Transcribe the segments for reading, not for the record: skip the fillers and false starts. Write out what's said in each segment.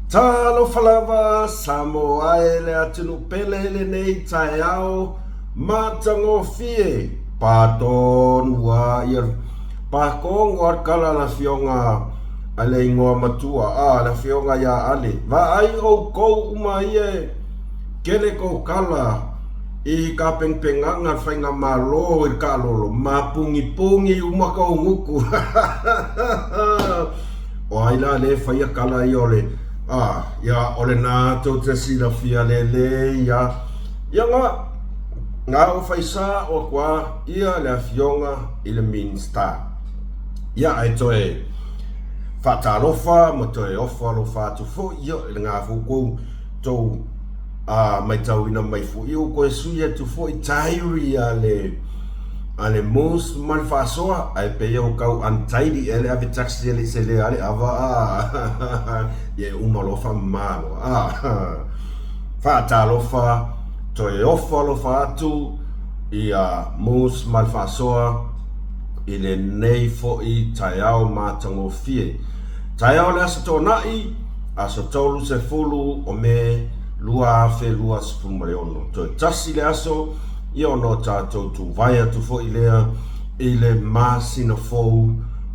Talofa lava Samoa e le atunuu pele i lenei taeao matagofie. Patonu a ia pakongo a le kala a le afioga a le igoa matua a le afioga ia Ale. Vaai oukou uma ia e kele kou kala i kapengepengaga le faigamalo i le kaalolo ma pungipungi uma kou guku. O ai la lea e faia kala ia o le a ia o lena tou te silafia lelei a ia nga nga o faisa o kua ia le afioga i le Minista. Ia ae toe faatalofa ma toe ofo alofa atu foi ia i le nga foi kou tou a maitauina mai foi ua koe sui atu foi diary a le a le Moose ma le faasoa ae pei ua kau untidy ea le ave taxi e le i selea a le ava a ia e uma loa faamama loa a faatalofa toe ofo alofa atu ia Moose ma le faasoa i lenei foi taeao matagofie. Taeao le Aso Toonai, aso 30 o Me 2026. Toe tasi le aso, ia ona o tatou tuvae atu foi lea i le masina fou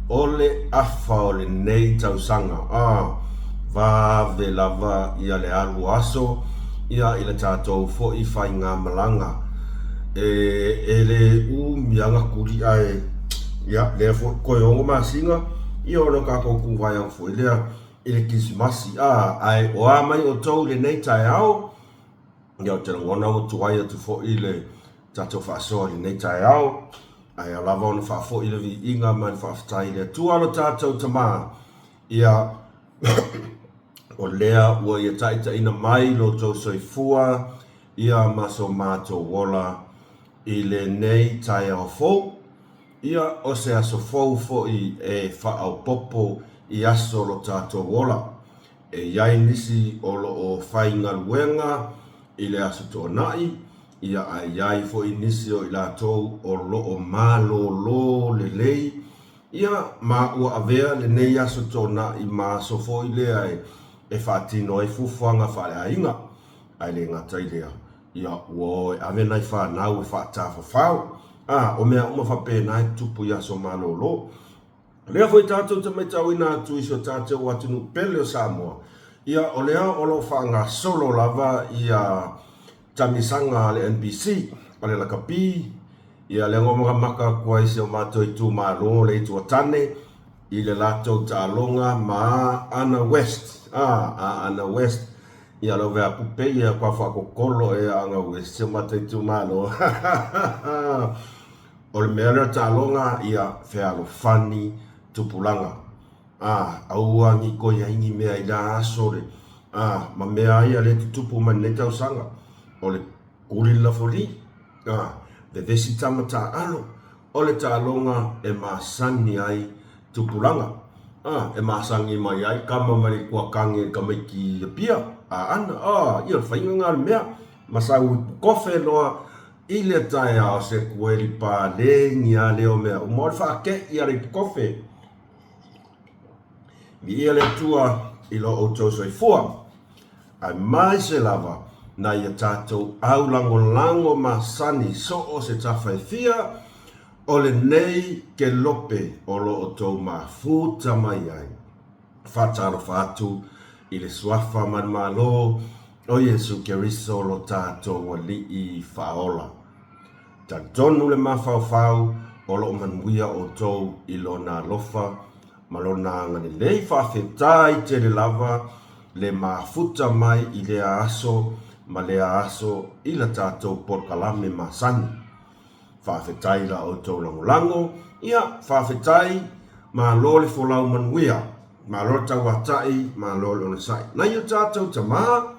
o le afa o lenei tausaga. A, vave lava ia le alu o aso ia i le tatou foi faigamalaga. E, e le umi lava na tuli ae, ia, lea foi toe ono masina, ia ona tatou tuvae atu foi lea i le Kerisimasi. A, ae o a mai outou i lenei taeao? Ia, ou te lagona ua tuai atu foi le tatou faasoa i lenei taeao, ae ao lava ona faafoi le viiga ma le faafetai i le Atua lo tatou Tama, ia, o lea ua Ia taitaiina mai lo outou soifua, ia, ma so matou ola i lenei taeao fou. Ia, o se aso fou foi e faaopoopo i aso o lo tatou ola. E i ai nisi o lo o faigaluega i le Aso Toonai, ia ae i ai foi nisi o i latou o lo o malōlō lelei, ia, ma ua avea lenei Aso Toonai ma aso foi lea e faatino ai fuafuaga faaleaiga. Ae le gata i lea, ia, ua o e ave nai fanau e faatafafao. A, o mea uma faapena e tutupu i aso malōlō. O lea foi tatou te matauina atu i si o tatou atunuu pele o Samoa, ia o lea o lo o faagasolo lava ia tamisaga a le NPC, o le lakapi, ia lea ua makamaka atu ai si o matou itumalo le Itu Atane i le latou taaloga ma Aana West, a, Aana West, ia lau vea kupe ia kua faakokolo e Aana West si o matou itumalo. O le mea lea o taaloga ia fealofani tupulaga a aua ni koi ai ni mea i la aso le a ma mea ai a le tutupu mai lenei tausaga o le kuli le lafoli a vevesi tama taalo o le taaloga e masani ai tupulaga a e masani mai ai kama ma le kuakange i le tamaiti i Apia a ana a ia o le faiga lena o le mea ma sau ipu kofe loa I le taeao se kueli paleni a lea o mea uma o le faakei a le ipukofe. Viia le Atua i lo outou soifua, aemaise lava nai a tatou au lagolago masani so o se tafa e fia o lenei kelope o lo outou mafuta mai ai. Faatalofa atu i le Suafa manumalo o Iesu Keriso lo tatou Alii Faaola. Talitonu le mafaufau o lo o manuia outou i Lona alofa ma Lona agalelei faafetai tele lava le mafuta mai i lea aso ma lea aso i la tatou polokalame masani. Faafetai i la outou lagolago. Ia, faafetai, malo le folau manuia, malo le tauatai, malo le onosai. Nai o tatou tama,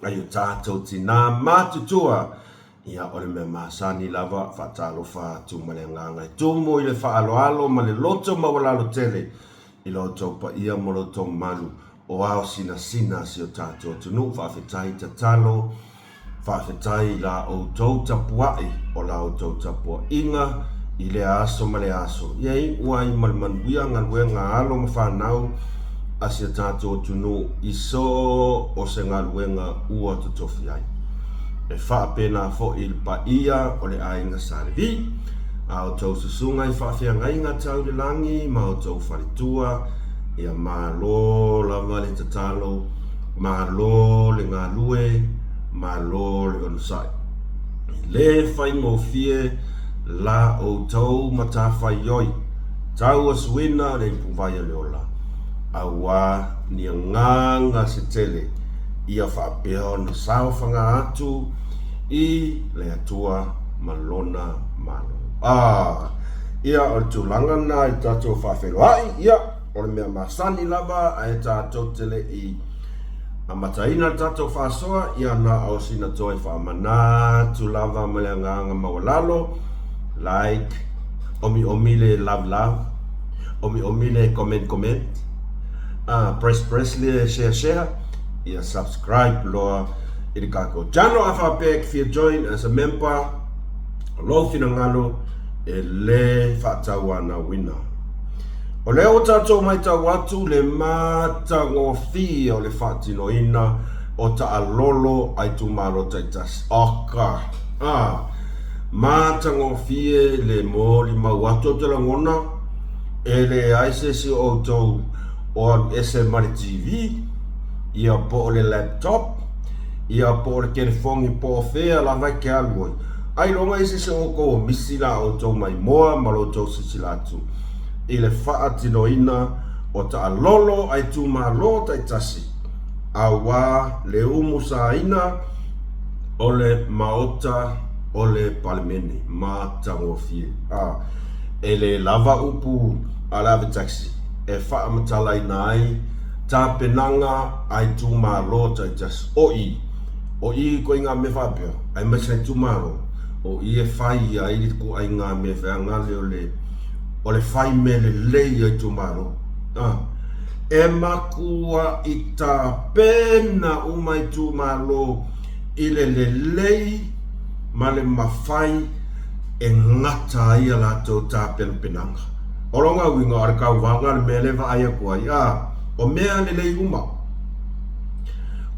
nai o tatou tina matutua, ia o le mea masani lava, faatalofa atu ma le agaga e tumu i le faaaloalo ma le loto maualalo tele i lo outou paia ma lo outou mamalu o ao sinasina a si o tatou atunuu. Faafetai tatalo. Faafetai i la outou tapuai, o la outou tapuaiga i lea aso ma lea aso. Ia iu ai ma le manuia galuega a alo ma fanau a si a tatou atunuu i so o se galuega ua totofi ai. E faapena foi i le paia o le aiga Sa Levi, a outou susuga i faafeagaiga tau i le lagi ma outou faletua, ia malo lava le tatalo, malo le galue, malo le onosai. E le faigofie la outou matafaioi tauasuina le ipuvai o le ola, auā ni agaga se tele ia faapea ona saofaga atu i le Atua ma Lona Malo. A, ia, o le tulaga lena i le tatou faafeiloai, ia, o le mea masani lava ae tatou te le i amataina le tatou faasoa, ia na o sina toe faamanatu lava ma le agaga maualalo, like, omiomi le love love, omiomi le comment comment, press press le share share, ia subscribe loa i le tatou channel. A faapea e te fia join as a member, o lou finagalo e le faatauanauina. O lea ua tatou matau atu le matagofie o le faatinoina o taalolo a itumalo taitasi. Oka! A! Matagofie le molimau atu o te lagona, e leai se isi o outou o alu ese ma le TV, ia po o le laptop, ia po o le telefoni po o fea lava e te alu ai. Ailoga i se isi o outou o misi la outou maimoa ma lo outou silasila atu i le faatinoina o taalolo a itumalo taitasi auā le umusaina o le Maota o le Palemene. Matagofie. A, e le lava upu a le ave taxi e faamatalaina ai tapenaga a itumalo taitasi. O i, o i ituaiga mea faapea, aemaise le itumalo, o i e fai ai le ituaiga mea feagale o le, o le fai mea lelei a itumalo. A, e matuai tapena uma itumalo i le lelei ma le mafai e gata ai a latou tapenapenaga. O lona uiga, o le tauvaga le mea lea e vaai atu ai, a, o mea lelei uma.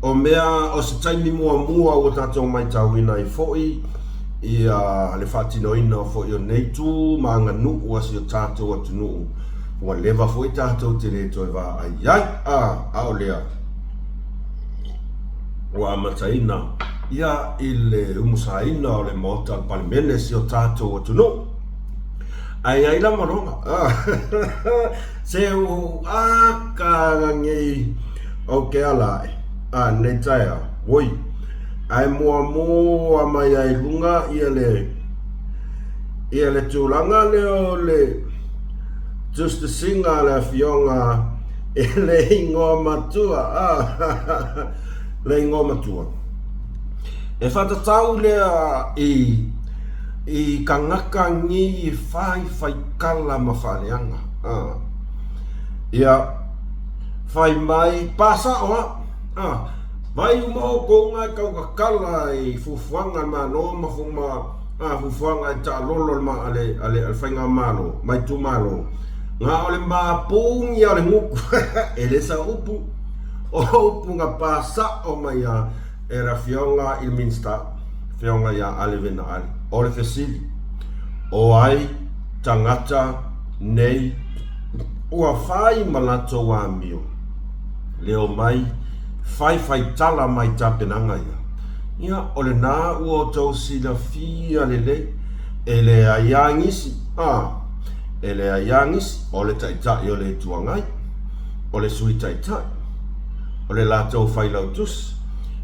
O mea o se taimi muamua ua tatou matauina ai foi ia le faatinoina foi o nei tu ma aganuu a si o tatou atunuu ua leva foi tatou te le toe vaai ai, a, a o lea ua amataina ia i le umusaina o le Maota o le Palemene si o tatou atunuu. Ae i ai lava lona, a, se ua ou aka nei ou te ala aʻe, a, lenei taeao, oi, ae muamua mai ai luga ia le, ia le tulaga lea o le tusitusiga a le Afioga i le igoa matua, a, le igoa matua. E whatatau lea i, i kangaka ngi whai whai kala ma whaleanga. Ah. Ia, whai mai, pāsao ha. Ah. Vai uma o kou ngai kau ka kala i fufuanga ma no ma fuma a fufuanga i ta lolo ma ale ale ale whainga malo mai tu malo ngā o le māpūngi o le nguku e le sa upu O upu nga pa sao mai a e le Afioga i le Minista, Afioga ia Ale Vena Ale, o le fesili, o ai tagata nei ua fai ma latou amio leo mai fai fai tala mai tapenaga ia? Ia, o lena ua outou silafia lelei, e leai a nisi, a, e leai a nisi, o le Taitai o le Itu Agai. o le Sui Taitai, o le latou Failautusi,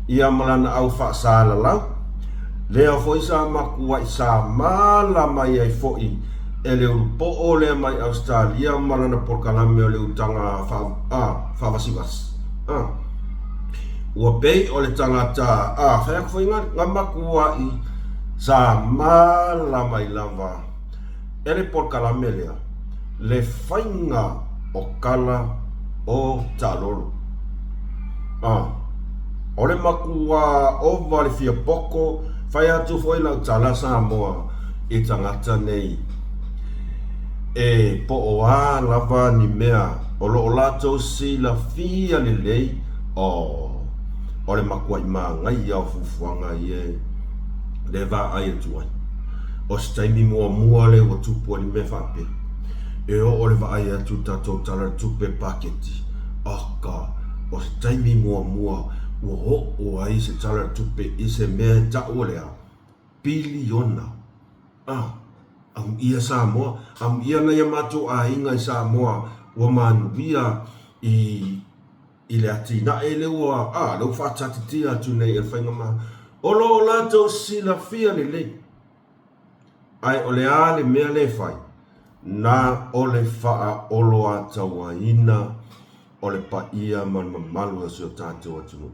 ia ma lana au faasalalau, lea foi sa matuai samala mai ai foi e le ulupoo lea mai Ausetalia ma lana polokalame o le utaga faavasivasi. A, ua pei o le tagata a, fai atu foi nga matuai samala mai lava e le polokalame lea le faiga o kala o taalolo. A, o le makuā ova le fia poko, fai atu foi lau tala Samoa i tagata nei. E po o a lava ni mea o lo o latou silafia lelei, oh, o le makuaʻi māgaia o fuafuaga ia e vaai atu ai. O se taimi muamua lea ua tupu ai le mea faapea, e oo le vaai atu i le tatou Tala o le Tupe Paketi, aka, o se taimi muamua ua oo ai se Tala o le Tupe i se mea e taua le a? Piliona. A, amuia Samoa, amuia nai a matou aiga i Samoa ua manuia i i le atinae lea ua, a, lea ua faataatitia atu nei e le Faigamalo. O lo o latou silafia lelei, ae o le a le mea lea e fai? Na o le faaoloatauaina o le paia ma le mamalu o si o tatou atunuu.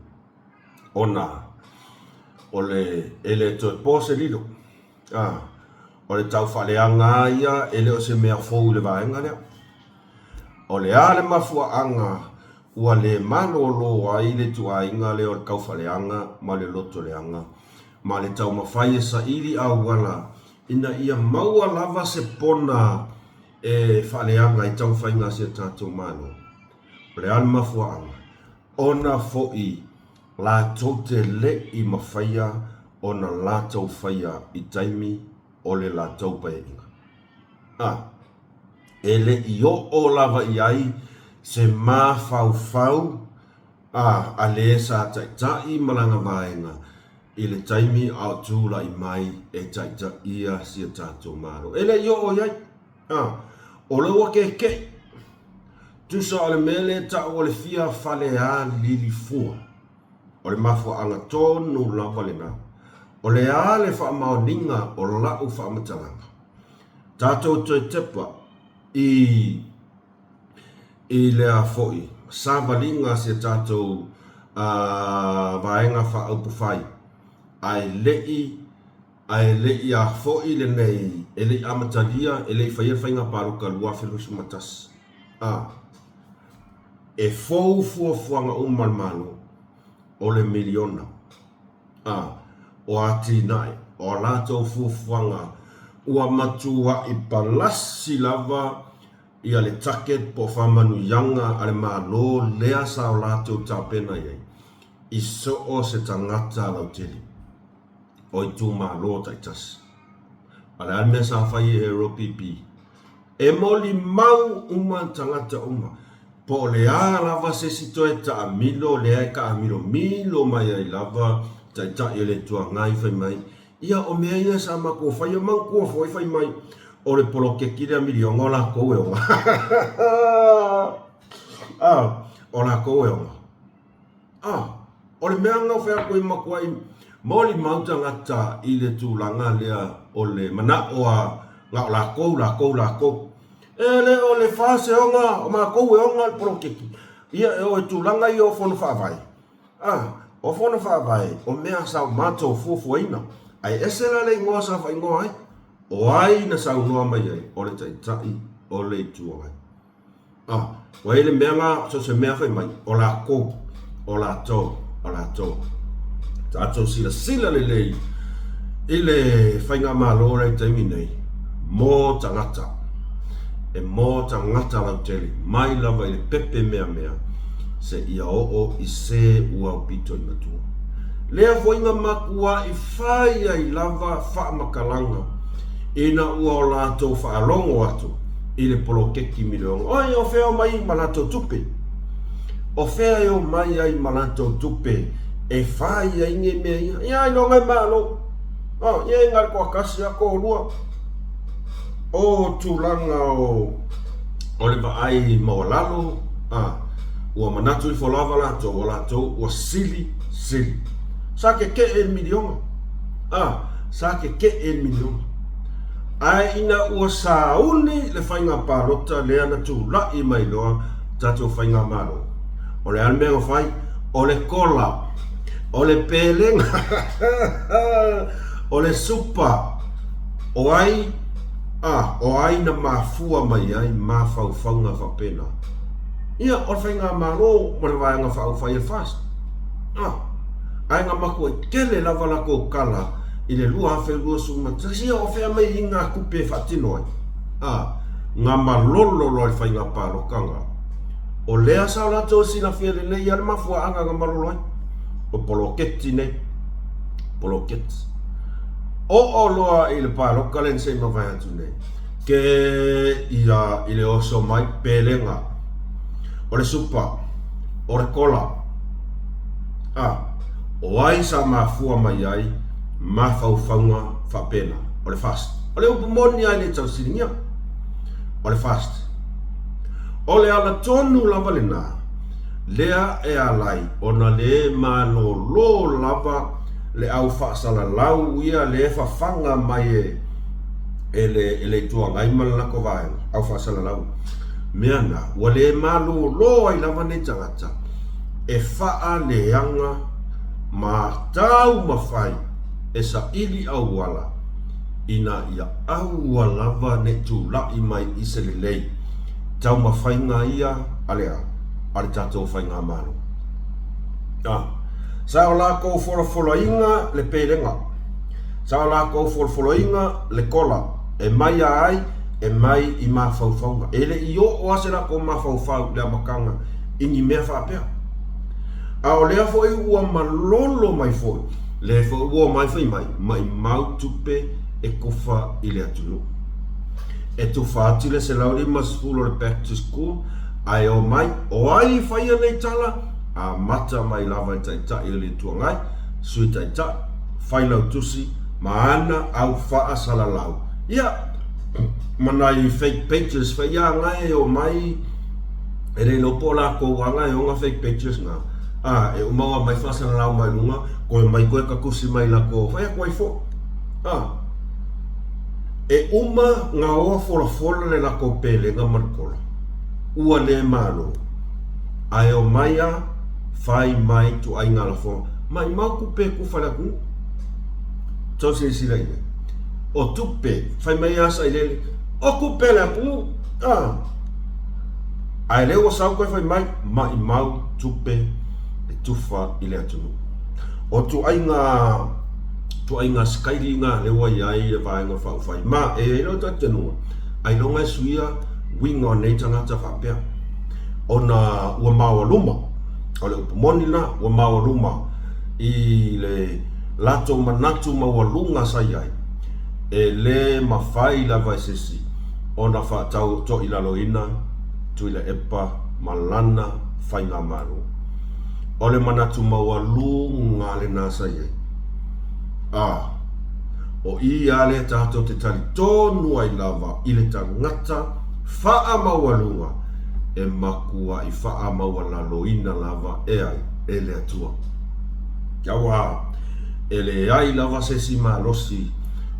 Ona o le, e le toe po se lilo, a, o le taufaaleaga lava ia e le o se mea fou i le vaega lea. O le a le mafuaaga ua le malolo ai le ituaiga lea o le kaufaaleaga ma le lotoleaga ma le taumafai e saili auala ina ia maua lava se pona e faaleaga ai taumafaiga a si o tatou Malo? O le a le mafuaaga? Ona foi latou te le i mafaia ona latou faia i taimi o le latou paeaiga. A e le i oo lava i ai se mafaufau a a le sa taitai ma lana vaega i le taimi a o tulai mai e taitaia si a tatou Malo. E le i oo i ai. A o lea ua kekeʻi. Tusa o le mea lea e tau o le fia falealili fua. O le mafuaaga tonu lava lena. O le a le faamaoniga o lau faamatalaga? Tatou toe tepa i i lea foi savaliga a si a tatou vaega faaupufai, ae le i ae le i a foi lenei, e le i amatalia, e le i faia le faiga palota 2021. A e fou fuafuaga uma a le Malo, o le miliona. A, o atinae, o a latou fuafuaga ua matuaʻi palasi lava ia le target po o faamanuiaga a le Malo lea sa o latou tapena i ai i so o se tagata lautele o itumalo taitasi. A o le a le mea sa fai e LPP? E molimau uma tagata uma, po o le a lava se isi toe taamilo lea e taamilomilo mai ai lava Taitai o le Itu Agai fai mai, ia o mea ia sa matou faia, manatua foi fai mai, o le poloketi lea miliona o latou e ona. O latou e ona. A, o le mea lena ua fai atu ai matuai molimau tagata i le tulaga lea o le manao a na o latou, latou, latou. E le o le FAST e ona, o matou e ona le poloketi. Ia, o le tulaga ia o fono faavae. A, o fono faavae, o mea sa o matou fuafuaina. Ae ese la le igoa sa faaigoa ai. O ai na saunoa mai ai? O le Taitai o le Itu Agai. A, ua i ai le mea la, so o se mea fai mai, o lakou, o latou, o latou. Tatou silasila lelei i le faigamalo lea i le taimi nei, mo tagata. E mo tagata lautele, mai lava i le pepe meamea seia oo i se ua aupito i matua. Lea foi na matuai fai ai lava faamatalaga ina ua o latou faalogo atu i le poloketi miliona. Oi, o fea e omai ma latou tupe? O fea e omai ai ma latou tupe e fai ai nei mea ia? Ia, ailoga e malo. Oh, ia e na o le toatasi lava, toalua. O tulaga o, o le vaai maualalo, a, ua manatu ifo lava latou, o latou ua sili, sili. Sa kekeʻe i le miliona. A, sa kekeʻe i le miliona. Ae ina ua sauni le faiga palota lea na tulai mai loa tatou faigamalo, o le a le mea na fai? O le kola, o le pelega, o le supa, o ai, a, o ai na mafua mai ai mafaufauga faapena? Ia, o le faigamalo ma le Vaega Faaupufai a le FAST. A, ae na matuai tele lava latou tala i le 2021, ia o fea mai i ngā tupe e faatino ai? Ā, Nga malolo loa i le faiga paloka nga. O lea sa o latou silafia lelei ia le mafuaaga nga malolo ai. O poloketi nei. Poloketi. Oo loa i le paloka lea na se i mavae atu nei. Ke ia i le oso mai pelega. O le supa. O le kola. A. O ai sa mafua mai ai mafaufauga faapena? O le FAST. O le upu moni lava e le tausiligia. O le FAST. O le ala tonu lava lena, lea e ala ai ona le malōlō lava le au faasalalau ia le fafaga mai e e le e le Itu Agai ma le latou vaega au faasalalau. Mea na, ua le malōlō ai lava nei tagata e faaleaga ma taumafai e saili auala ina ia aua lava ne i tulai mai i se lelei taumafaiga ia a le a? A le tatou Faigamalo. A. Sa o lakou folafolaina le pelega. Sa o lakou folafolaina le kola e mai a ai e mai i mafaufauga. E le i oo lava se lakou mafaufau i le amataga i ni mea faapea. A o lea foi ua malolo mai foi, lea foi ua omai fai mai, maimau tupe e kufa i le atunuu. E tufa atu le 150 o le back to school, ae omai, o ai i faia nei tala? Amata mai lava i Taitai o le Itu Agai, Sui Taitai, Failautusi ma ana au faasalalau. Ia, ma nai fake pages fai a nga e omai, E le iloa po o lakou aga e ona fake pages na, a e uma oa mai faasalalau mai luga, koe mai koe takusi mai lako fai atu ai foi. A e uma nga oa folafola le lakou pelega ma le kola, ua le malo, ae omai a fai mai tuaiga lafoga, maimau tupe e kufa le atunuu. Tau silasila i ai. O tupe, fai mai a sailele, o tupe a le atunuu, a. Ae lea ua sau koe fai mai, maimau tupe e tufa i le atunuu. O tuaiga, tuaiga sikaili nga lea ua i ai le vaega faaupufai ma e i ai lou talitonuga, ailoga e suia uiga o nei tagata faapea ona ua maoaluma, o le upu moni lena, ua maoaluma i le latou manatu maualuga sa i ai, e le mafai lava e se isi ona faatautoilaloina Tuilaepa ma lana faigamalo. O le manatu maualuga lena sa i ai. A, o i a lea tatou te talitonu ai lava i le tagata faamaualuga e makuaʻi faamaualaloina lava e ai e le Atua. Auā, e leai lava se isi malosi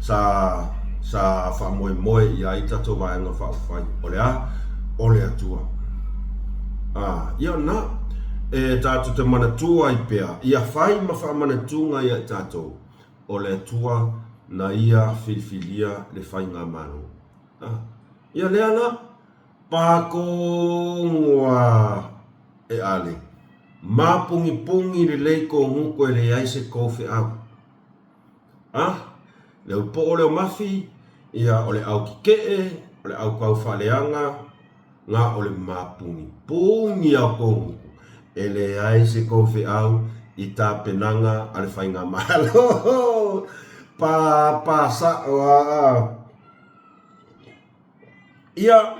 sa sa faamoemoe i ai tatou Vaega Faaupufai. O le a? O le Atua. A, ia na, e tatou te manatua ai pea, ia fai ma faamanatuga ia i tatou, o le Atua na ia filifilia le Faigamalo. A, ia lea la, pakogoa e ale, mapugipugi lelei kou guku e leai se kou feau. A, le upoo lea o mafi, ia o le au kikee, o le au kau faaleaga, nga o le mapungipungi a o kou guku, e leai se kou feau i tapenaga a le Faigamalo. Pāpā sa'o aa. Ia,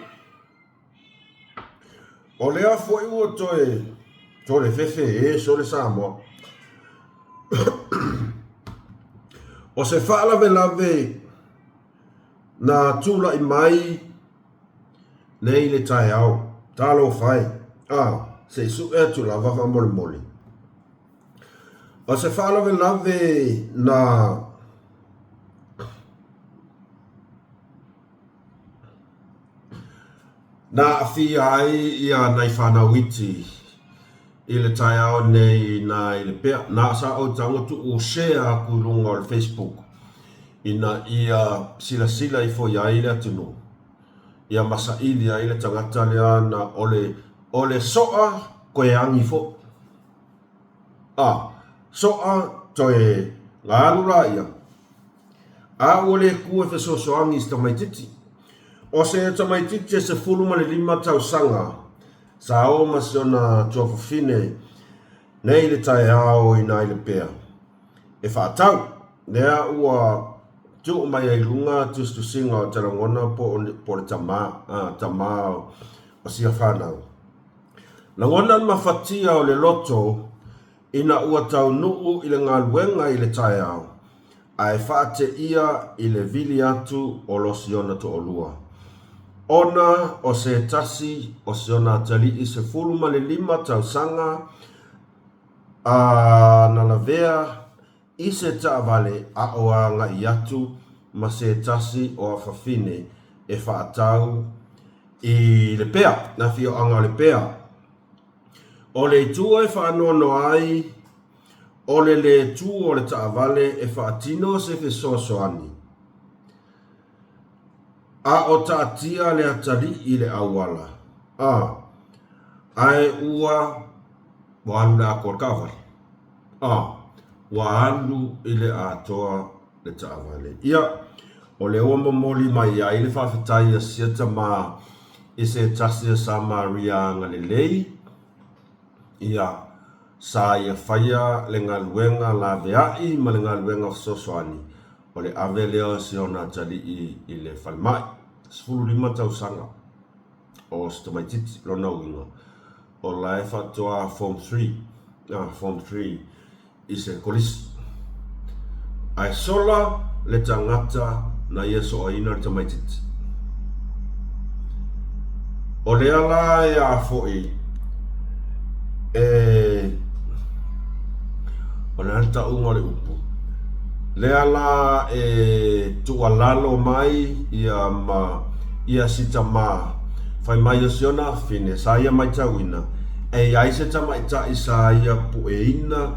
o lea foi ua toe tole fefe e sole Samoa. O se faalavelave na tulai mai nei le taeao, talofa e, a, se i suʻe atu lava faamolemole. O se faalavelave na Na aafia ai ia nai fanau iti i le taeao nei na i le pea. Na sa ou tago tuu share aku i luga o le Facebook ina ia silasila ifo i ai le atunuu ia ma saili ai le tagata lea na o le o le soa koe agi foi. A soa toe ga alu laia. A ua le ku e fesoasoani i si tamaititi. O se tamaitiiti e 15 tausaga sa o ma si ona tuafafine nei le taeao i Nailepea e faatau, lea ua tuu mai ai i luga tusitusiga o Talagona po o le tama, tama o sia fanau. Lagona le mafatia o le loto ina ua taunuu i le galuega i le taeao, ae faateia i le vili atu o lo siona toalua. Ona o se tasi o siona atalii 15 tausaga a na lavea i se taavale a o agai atu ma se tasi o afafine e faatau i Lepea, le afioaga o Lepea. O le itu e faanoanoa ai, o le lē tu o le taavale e faatino se fesoasoani, a o taatia le atalii i le auala, a, ae ua ua alu i le atoa le taavale, a, ua alu i le atoa le taavale. Ia, o lea ua momoli mai ai le faafetai a sia tama i se tasi o Samaria agalelei, ia, sa ia faia le galuega laveai ma le galuega fesoasoani, o le ave lea o si ona atalii i le falemai. 15 tausaga o si tamaitiiti, lona uiga, o la e faatoa Form 3, Form 3 i se kolisi. Ae sola le tagata na ia soaina le tamaitiiti. O lea la e a foi e o le a le tauga o le upu, lea la e tuualalo mai ia ma ia si tama fai mai o si ona afine sa ia matauina e i ai se tamaitai sa ia pueina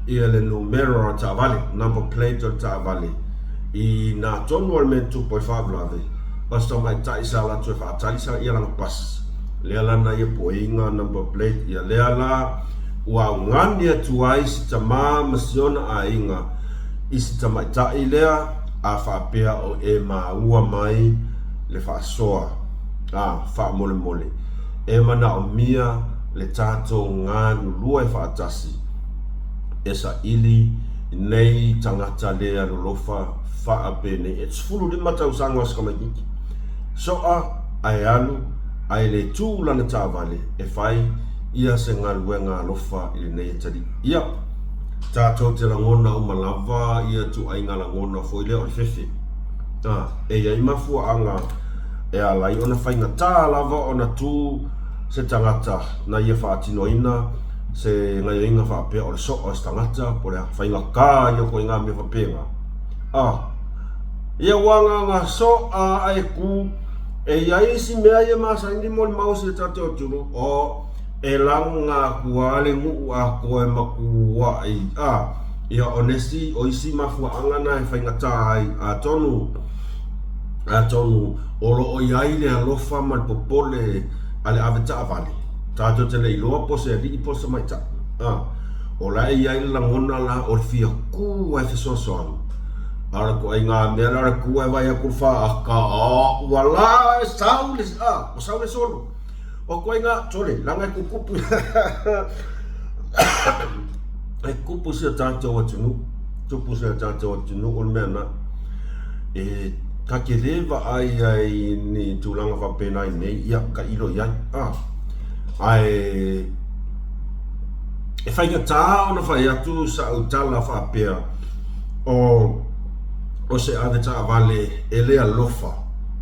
ia le numera o le taavale, number plate o le taavale, i nā tonu o le mea na tupu ai faalavelave, o se tamaitai sa alu atu e faatali sa ia lana pasi, lea la na ia pueina number plate ia lea la ua augani atu ai si tama ma si ona aiga i si tamaitai lea a faapea o e maua mai le faasoa, a, faamolemole. E manaomia le tatou galulue faatasi e saili nei tagata le alolofa faapenei. E 15 tausaga o se tamaitiiti soa ae alu ae le tu lana taavale e fai ia se galuega alofa i lenei atalii. Ia, tatou te lagona uma lava ia ituaiga lagona foi lea o le fefe. A, e i ai mafuaaga e ala ai ona faigata lava ona tu se tagata na ia faatinoina se gaioiga faapea o le soa o se tagata po o le faigata ia o ituaiga mea faapena. A, ia ua agaga soa ae tu e i ai isi mea ia masani molimau si o tatou atunuu, o e laga atu lava le nuu atoa e matuai. A, ia o nisi o isi mafuaaga na e faigata ai, atonu Atonu o lo o i ai le alofa ma le popole a le ave taavale, tatou te le iloa po o se alii po o se tamaitai. A, o la e i ai le lagona la o le fia ku ae fesoasoani. A o le ituaiga mea la o le ku ae vaai atu le faata, a, ua la e sau le, a, ua sau le solo. O ituaiga, sole, leaga e tutupu e tupu si o tatou atunuu, tupu si o tatou atunuu o le mea lena. E ta te le vaai ai i ni tulaga faapena i nei, ia, tailo i ai. A, ae e faigata ona fai atu sau tala faapea o o se ave taavale e le alofa.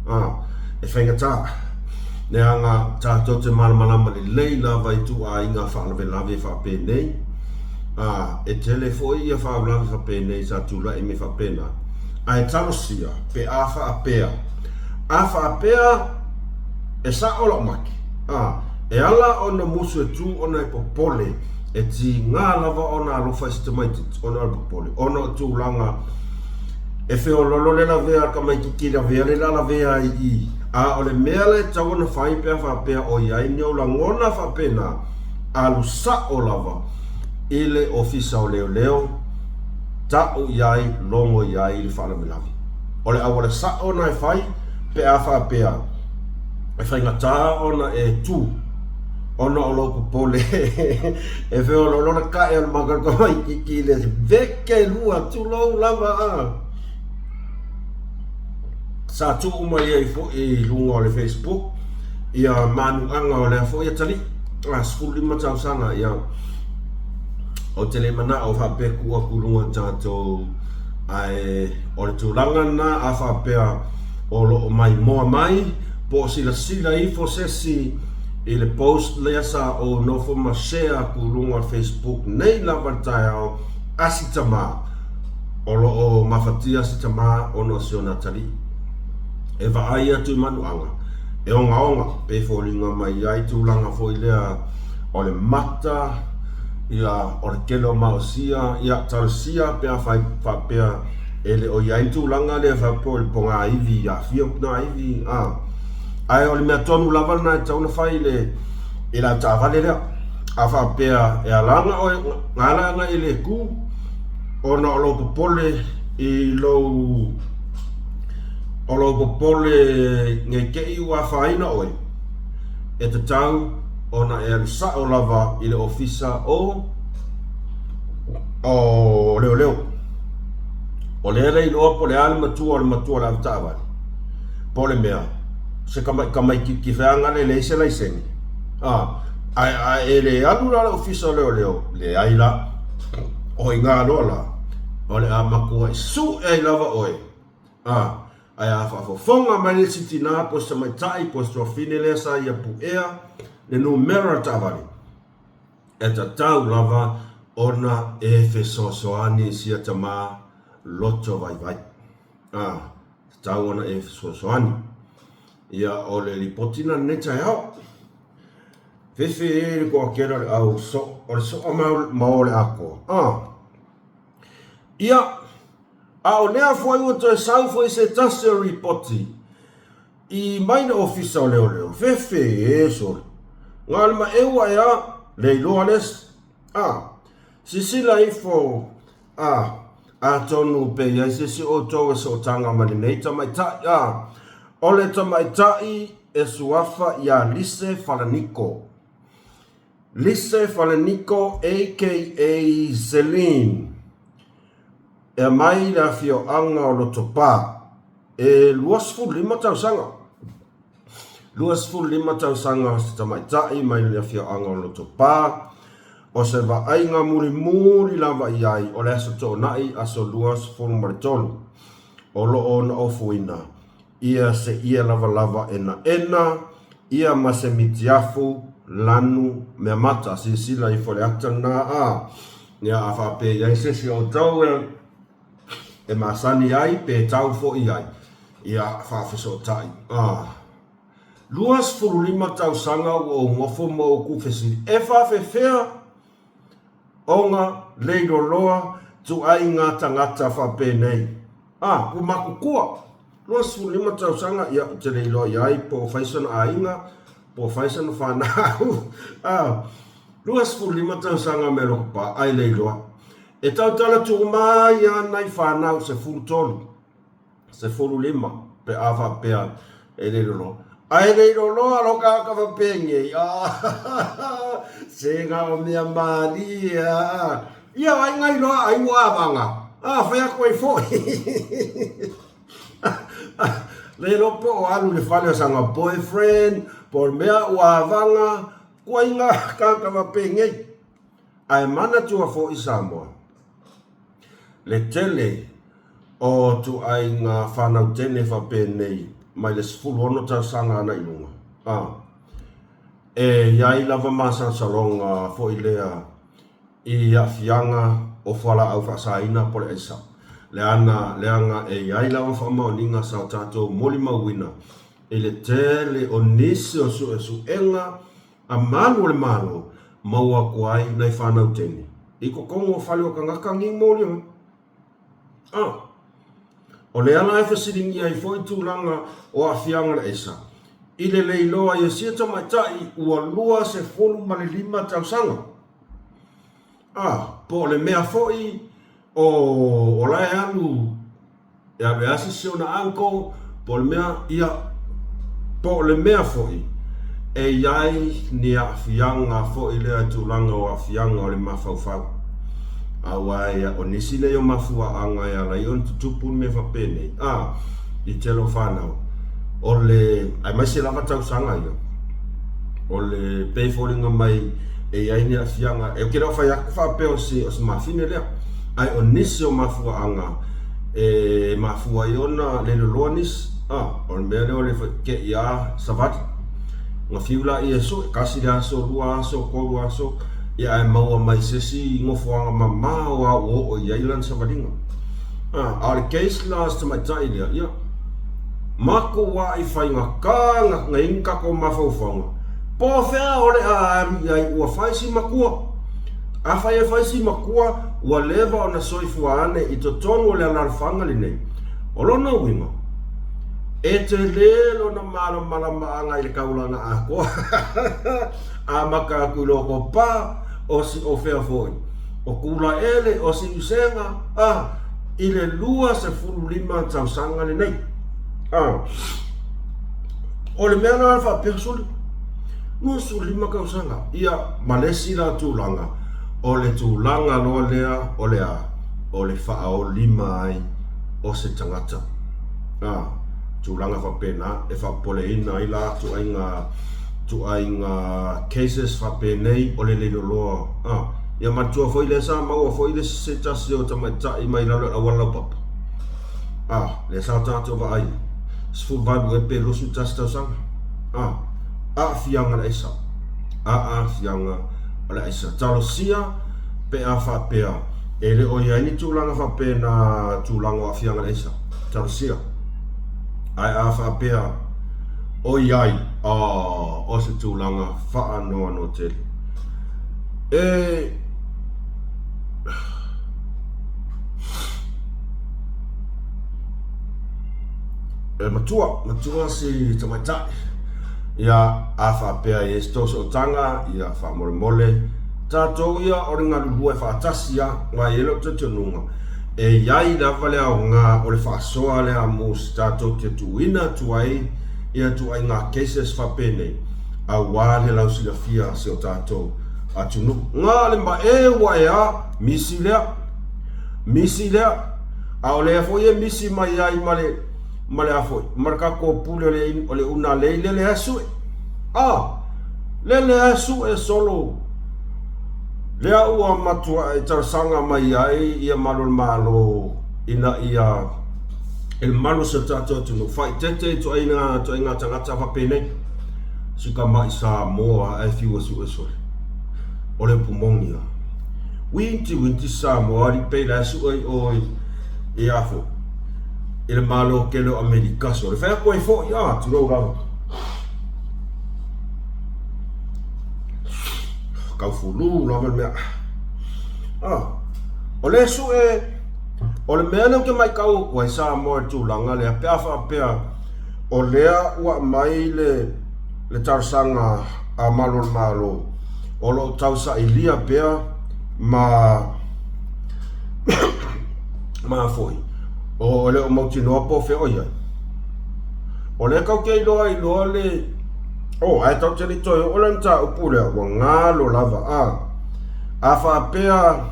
A, e faigata. Leaga tatou te malamalama lelei lava i ituaiga faalavelave faapenei, ā, e tele foi ia faalavelave faapenei sa tulai mai faapena, ae talosia pe a faapea, a faapea e sao lau make, ā, e ala ona musu e tu ona e popole, e tiga lava ona alofa i si tamaitiiti ona o le popole, ona o tulaga e feololo le lavea a le tamaitiiti lavea le la lavea ai i i. A o le mea la e tatau ona fai pe a faapea o i ai ni ou lagona faapena, alu sao lava i le Ofisa o Leoleo, tau i ai, logo i ai le faalavelave. O le auala sao na e fai pe a faapea. E faigata ona e tu ona o lou popole e feoloolo le kae o le makalaka waikiki i le veke lua, tulou lava a. Sa tuu mai ai foi i luga o le Facebook ia manuaga o lea foi atalii, a 15 tausaga ia. Ou te le manao faapea tuu atu i luga o tatou ae o le tulaga lena a faapea o lo o maimoa mai po o silasila ifo sesi i le post lea sa ou nofo ma share atu i luga o le Facebook nei lava i le taeao a si tama o lo o mafatia si tama ona o si ona atalii e vaai atu i manuaga e ogaoga pe foliga mai ai tulaga foi lea o le mata, ia, o le tele o maosia, ia, talosia pe afai faapea e le o i ai le tulaga lea faapea o le pogaivi, aafia pogaivi, a. Ae o le mea tonu lava lena e tatau ona fai i le, i le avetaavale lea. A faapea e ala ona oe, na ala ona e le tu, ona o lou popole i lou, o lou popole ne i te i ua afaina oe, e tatau ona e alu sao lava i le ofisa o o leoleo. O lea le iloa po o le a le matua o le matua o le avetaavale, po o le mea, se tamaitiiti feaga le leai se laisene. A, ae a e le alu la i le ofisa o leoleo, leai la. O i ina loa la, o le a matuai sue ai lava oe. A, Ae a faafofoga mai le isi tina po o se tamaitai po o se tuafine lea sa ia puea le numera o le taavale, e tatau lava ona e fesoasoani i sia tama loto vaivai. A, tatau ona e fesoasoani. Ia, o le lipoti lena i lenei taeao. Fefe e le toatele o le au so, o le soa ma o le atoa. A, ia, A o lea foi ua toe sau foi se tasi o ripoti i mai le Ofisa o Leoleo, fefe e sole. Na o le maeu ae a, le iloa le isi. A, sisila ifo, a, atonu pe i ai se isi o outou e sootaga ma lenei tamaitai, a, o le tamaitai e suafa ia Lise Falaniko. Lise Falaniko aka Celine. E aumai le afioaga o Lotopa, e 25 tausaga. 25 tausaga o se tamaitai mai le afioaga o Lotopa, o se vaaiga mulimuli lava i ai o le Aso Toonai aso 23, o lo o ona ofuina ia se ia lavalava enaena, ia ma se mitiafu lanu meamata. Silasila ifo le ata lena a, ia a faapea i ai se isi o outou e, e masani ai pe tau foi i ai, ia faafesootai. A. 25 tausaga ua ou nofo ma ou tuufesili, e faafefea ona leiloloa tuaiga tagata faapenei? A, ua matutua, 25 tausaga, ia, ou te le iloa i ai po o fai sona aiga, po o fai sona fanau, a, 25 tausaga me Lokopa, ai le iloa. E tautala tumai ana nai fanau 13. 15 pe a faapea e le loloa. Ae le loloa lo ka ka faapengei. Ah, se nga o mea malie ah. Ia ai ngai loa ai ua avanga. Ah, fai atu ai foi. Le iloa po o alu i le fale o sana boyfriend, po o le mea ua avanga, kuaiga ka ka faapengei. Ae manatua foi Samoa, le tele o ituaiga fanau teine faapenei mai le 16 tausaga ana i luga, a, e i ai lava masalosaloga foi lea i aafiaga o fualaau faasaina po o le aisa, leana, leaga e i ai lava faamaoniga sa o tatou molimauina i le tele o nisi o suesuega A malu o le Malo, maua atu ai nai fanau teine i totonu o fale o tagata ni moli mai. A o le ala e fesiligia ai foi tulaga o aafiaga o le aisa, i le leiloa ia sia tamaitai ua 25 tausaga. A po o le mea foi o o la e alu e alu e asi si ona uncle po o le mea, ia. Po o le mea foi, e i ai ni aafiaga foi lea i tulaga o aafiaga o le mafaufau. Aua e o nisi nei o mafuaaga e ala ai ona tutupu le mea faapenei, a, i tele o fanau, o le, aemaise lava tausaga ia, o le pei e foliga mai e i ai ni aafiaga, ou te le o fai atu faapea o se, o se mafine lea, ae o nisi o mafuaaga e mafua ai ona leiloloa nisi, a, o le mea lea o le tei a savali, ona fiu laia e sue, tasi le aso, lua aso, tolu aso, ia ae maua mai se isi nofoaga mamao lava ua oo i ai lana savaliga. A, a o le case la a si tamaitai lea, ia, matou lava i faigata na i ai ni tatou mafaufauga, po o fea o le a alu i ai ua fai si matua. Afai e fai si matua, ua leva ona soifua ane i totonu o le alalafaga lenei. O lona uiga, e tele lona malamalamaaga i le taulaga atoa. Amata atu i Lotopa, o Siofea foi, o Tulaele, o Siusega, a, i le 25 tausaga lenei. A, o le mea la faapea, sole, 25 tausaga, ia, ma le isi la tulaga, o le tulaga loa lea o le a, o le faaolima ai o se tagata. A, tulaga faapena e faapopoleina ai la ituaiga ituaiga cases faapenei o le leiloloa. A, ia manatua foi lea sa maua foi le se tasi o tamaitai mai lalo i le auala laupapa. A, lea sa tatou vaai, 18 ea pe 21 tausaga. A, aafiaga o le aisa. Aafiaga o le aisa. Talosia pe a faapea e le o i ai ni tulaga faapena tulaga o aafiaga o le aisa. Talosia. Ae a faapea o i ai, o se tulaga faanoanoa tele. E E matua, matua si tamaitai. Ia, a faapea e i ai se tou sootaga, ia faamolemole tatou ia o le galulue faatasi lava, aua e i ai lou talitonuga, e i ai lava le aoga o le faasoa lea mo se tatou te tuuina atu ai ia ituaiga cases faapenei aua le lausilafia a si o tatou atunuu. Na o le maeu ae a, misi lea, misi lea, a o lea foi e misi mai ai ma le, ma le a foi, ma le tatou pule o le, o le unalei lele a sue. A, lele a sue solo. Lea ua matuai talosaga mai ai ia malu o le Malo ina ia e le mamalu o si o tatou atunuu faaeteete i ituaiga tagata faapenei, si tamai Samoa ae fiu e sue sole. O le upu moni lava. Winti winti Samoa alii pei la e sue i o i a foi i le Malo tele o Amerika sole. Fai atu ai foi, a, tulou lava. Taufulu lava le mea. Ah, o le sue, o le mea lea ou te matau atu ai Samoa i le tulaga lea, pe a faapea o lea ua aumai le, le talosaga a Malu o le Malo, o lo o tausailia pea ma ma foi, o le o mautinoa po o fea o i ai. O lea tatou te iloa ai loa le Oh, ae tatou te le i toe oo la i le mataupu lea, ua galo lava. A, a faapea,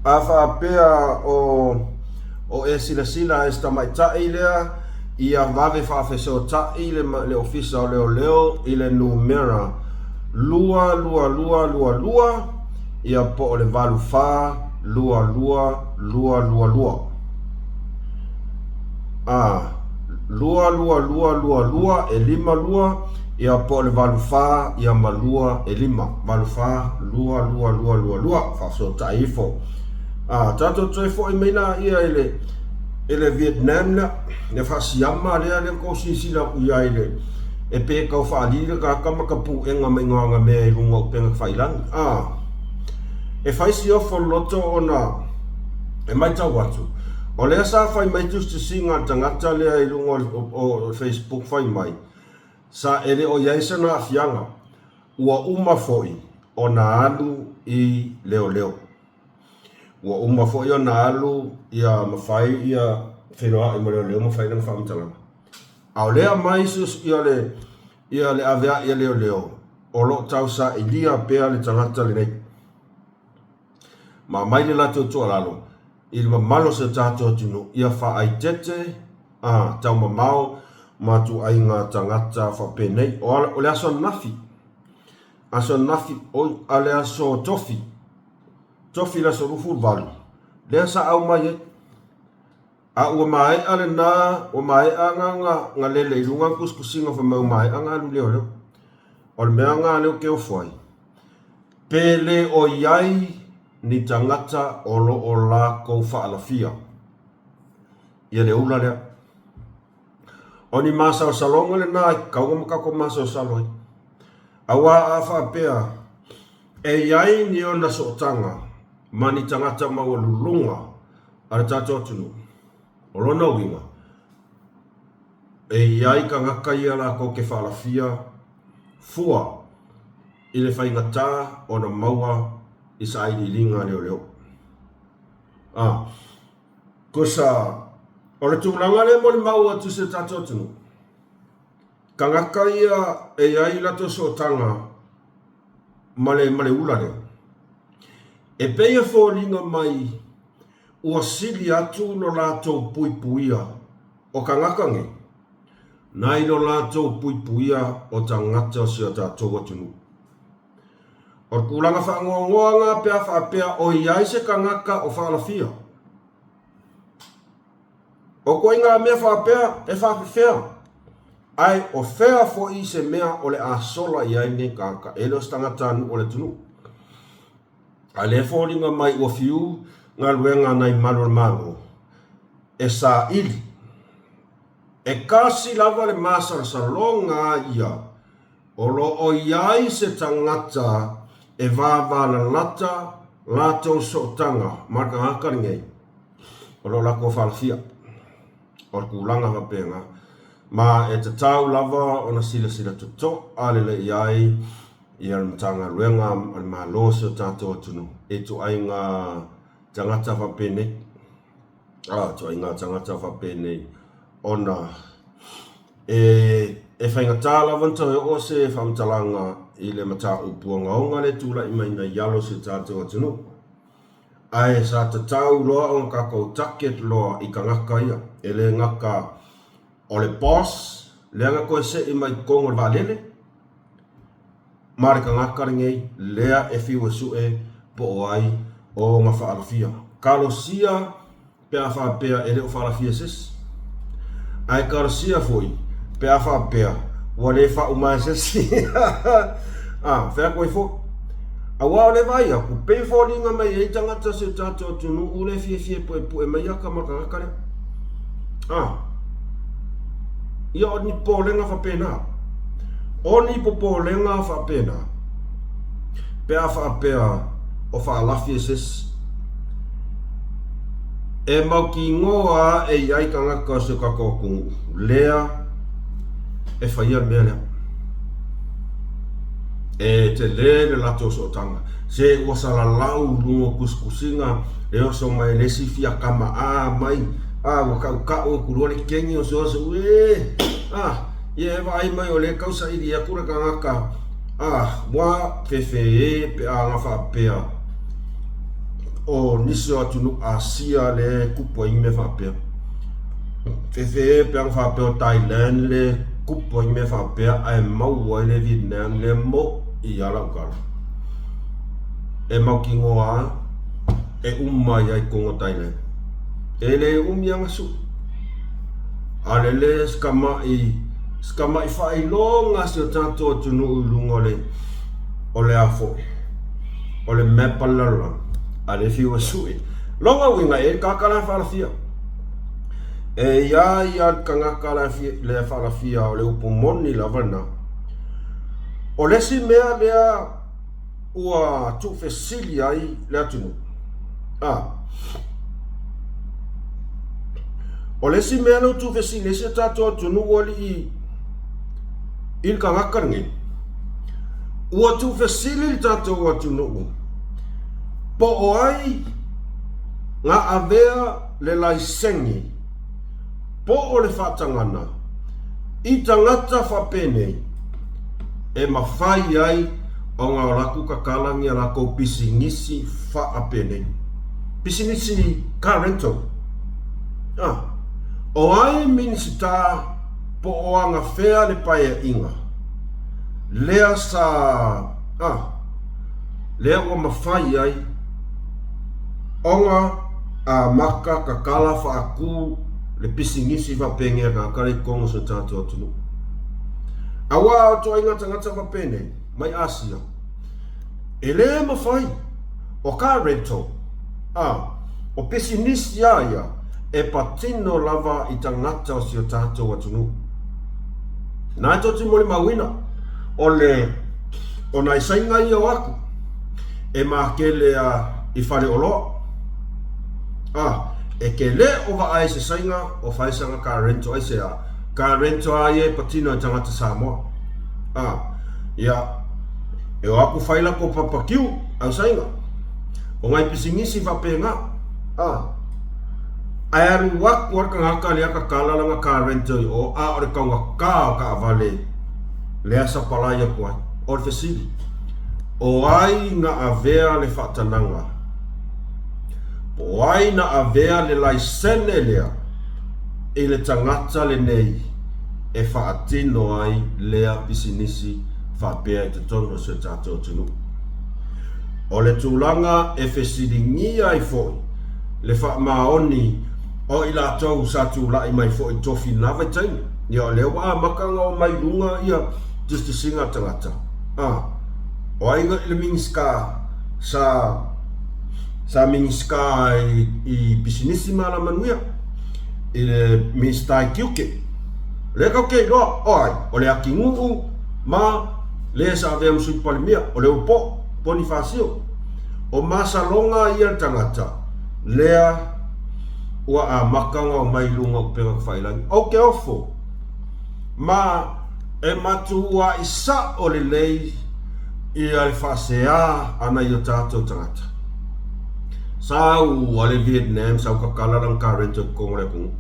a faapea o, o e silasila e si tamaitai lea, ia vave faafesootai le, le Ofisa o Leoleo i le numera 22222, ia po o le 8422222. A, 22222 e 5 lua, ia po o le 8 fa ia ma 2 e 5. 8 fa 2 2 2 2 2, faafesootai ifo. A, tatou toe foi mai laia i le, i le Vietnam lea, le faasiama lea lea tou silasila atu i ai le, e pei e tau faalili le tagata ma tapuega mai ana mea i luga o upega tafailagi. A, e fai si ofo loloto ona e matau atu, o lea sa fai mai tusitusiga a le tagata lea i luga o Facebook fai mai, sa e le o i ai sana aafiaga, ua uma foi ona alu i leoleo. Ua uma foi ona alu ia ma fai ia feiloai ma leoleo ma fai lana faamatalaga. A o lea aumai ia le ia le avea'i a leoleo o lo o tausailia pea le tagata lenei. Ma aumai le latou tuualalo i le mamalu o si o tatou atunuu ia faaeteete, a, taumamao ma ituaiga tagata faapenei. O le aso ananafi, aso ananafi, oi, a le aso Tofi, Tofi i le aso 28, lea sa aumai ai. A ua maea lena, ua maea na lele i luga le tusitusiga fai mai ua maea na alu leoleo. O le mea na lea ou te ofo ai, pe le o i ai ni tagata o lo o latou faalafia ia le ula lea. O ni masalosaloga lena e tatau ona tatou masalosalo ai. Aua a faapea e i ai ni ona sootaga ma ni tagata maualuluga a le tatou atunuu, o lona uiga, e i ai tagata ia latou te faalafia fua i le faigata ona maua i sailiiliga a leoleo. A, tusa, o le tulaga lea e molimau atu i si o tatou atunuu, tagata ia e i ai latou sootaga ma le, ma le ula lea, e pei e foliga mai ua sili atu lo latou puipuia o tagata nei nai lo latou puipuia o tagata o si o tatou atunuu. O le tulaga faanoanoa na pe a faapea o i ai se tagata o faalafia. O ituaiga mea faapea e faafefea, ae o fea foi se mea o le a sola i ai lenei tagata, e le o se tagatanuu o le atunuu. A lea e foliga mai ua fiu galuega a nai malu o le Malo e saili. E kasi lava le masalosaloga a ia o lo o i ai se tagata e vavalalata latou sootaga ma le tagata lenei o lo o latou falafia. O le tulaga faapena, ma e tatau lava ona silasila totoa lelei i ai ia le Matagaluega a le Malo o si o tatou atunuu i ituaiga tagata faapenei, a, ituaiga tagata faapenei ona e faigata lava ona toe oo se faamatalaga i le mataupu ogaoga lea e tulai mai nei alo o si o tatou atunuu. Ae sa tatau loa ona tatou target loa i tagata ia, e le gata o le boss lea na toe sei mai totonu o le vaalele, ma le tagata lenei lea e fiu e sue po o ai ona faalafia. Talosia pe a faapea e le o faalafia e se isi. Ae talosia foi pe a faapea ua le faauma e se isi. A, fai atu ai foi. Aua o lea e vaai atu, pei e foliga mai e i ai tagata o si o tatou atunuu lea e fiafia e puepue mai ata ma le tagata lea. A, ia o ni popolega faapena. O ni popolega faapena pe a faapea o faalafi e se isi. E mautinoa a e i ai tagata o si o tatou atunuu lea e faia le mea lea. E tele le latou sootaga. Se ua salalau i luga o tusitusiga e oso mai le isi fiakama a mai a ua tautau atu loa le kegi o se aso e a ia e vaai mai o lea e tau saili atu le tagata a ua fefe pe a na faapea o nisi o atunuu Asia lea e tupu ai mea faapea. Fefe pe ana faapea o Thailand lea e tupu ai mea faapea ae maua ai le Vietnam lea mo'i a lau tala. E mautinoa lava e uma ai lava i totonu o Thailand. E le umi ana sui. A lele si tama'i, si tama'i faailoga si o tatou atunuu i luga o le, o le a foi, o le map a le lalolagi, a lea e fiu e sue. Lona uiga, e i ai le tagata la e faalafia. E i ai lava le tagata la e faalafia, o le upu moni lava lena. O le isi mea lea ua tuufesili ai le atunuu, a, o le isi mea lea ua tuufesili ai si o tatou atunuu alii i le tagata lenei, ua tuufesili le tatou atunuu po o ai na avea le laisene po o le faatagana. I tagata faapenei e mafai ai ona o latou takalagi a latou pisinisi faapenei. Pisinisi car rental. A, o ai Minisita po o agafea le paeaiga lea sa, a, lea ua mafai ai ona amata tatala faatu le pisinisi faapenei a tagata la i totonu o si o tatou atunuu. Aua o ituaiga tagata faapenei mai Asia, e le mafai o car rental, a, o pisinisi a ia e patino lava i tagata o si o tatou atunuu. Na e tou te molimauina, o le, o nai saiga ia o aku, e makele a i faleoloa. A, e ke le o vaai se saiga o fai sanga car rental ai se a, car rental a ia e patino i tagata Samoa. A, ia, e o aku fai lako papakiu au saiga. O ngai pisinisi faapena. A, ae alu aku a le tagata lea tatala lana car rental i o, a o le taugata o taavale lea sapalai atu ai. O le fesili, o ai na avea le faatanaga? Po o ai na avea le laisene lea i le tagata lenei e faatino ai lea pisinisi faapea i totonu o si o tatou atunuu? O le tulaga e fesiligia ai foi le faamaoni o i latou sa tulai mai foi i tofi i lena vaitaimi. Ia o lea ua amata ona omai i luga ia tusitusiga a tagata, a, o ai i le Minisita sa sa Minisita i, i pisinisi ma alamanuia, i le Minisita i tiute. O lea tatou te iloa, o ai, o le atinuu ma le sa avea ma Sui Palemia, o le Ulupo, Ponifasio. O masaloga ia le tagata lea ua amata ona omai i luga o upega tafailagi. Ou te ofo ma e matuai sao lelei ia le faasea a nai o tatou tagata. Sau a le Vietnam, sau tatala lana car rental i totonu o le atunuu.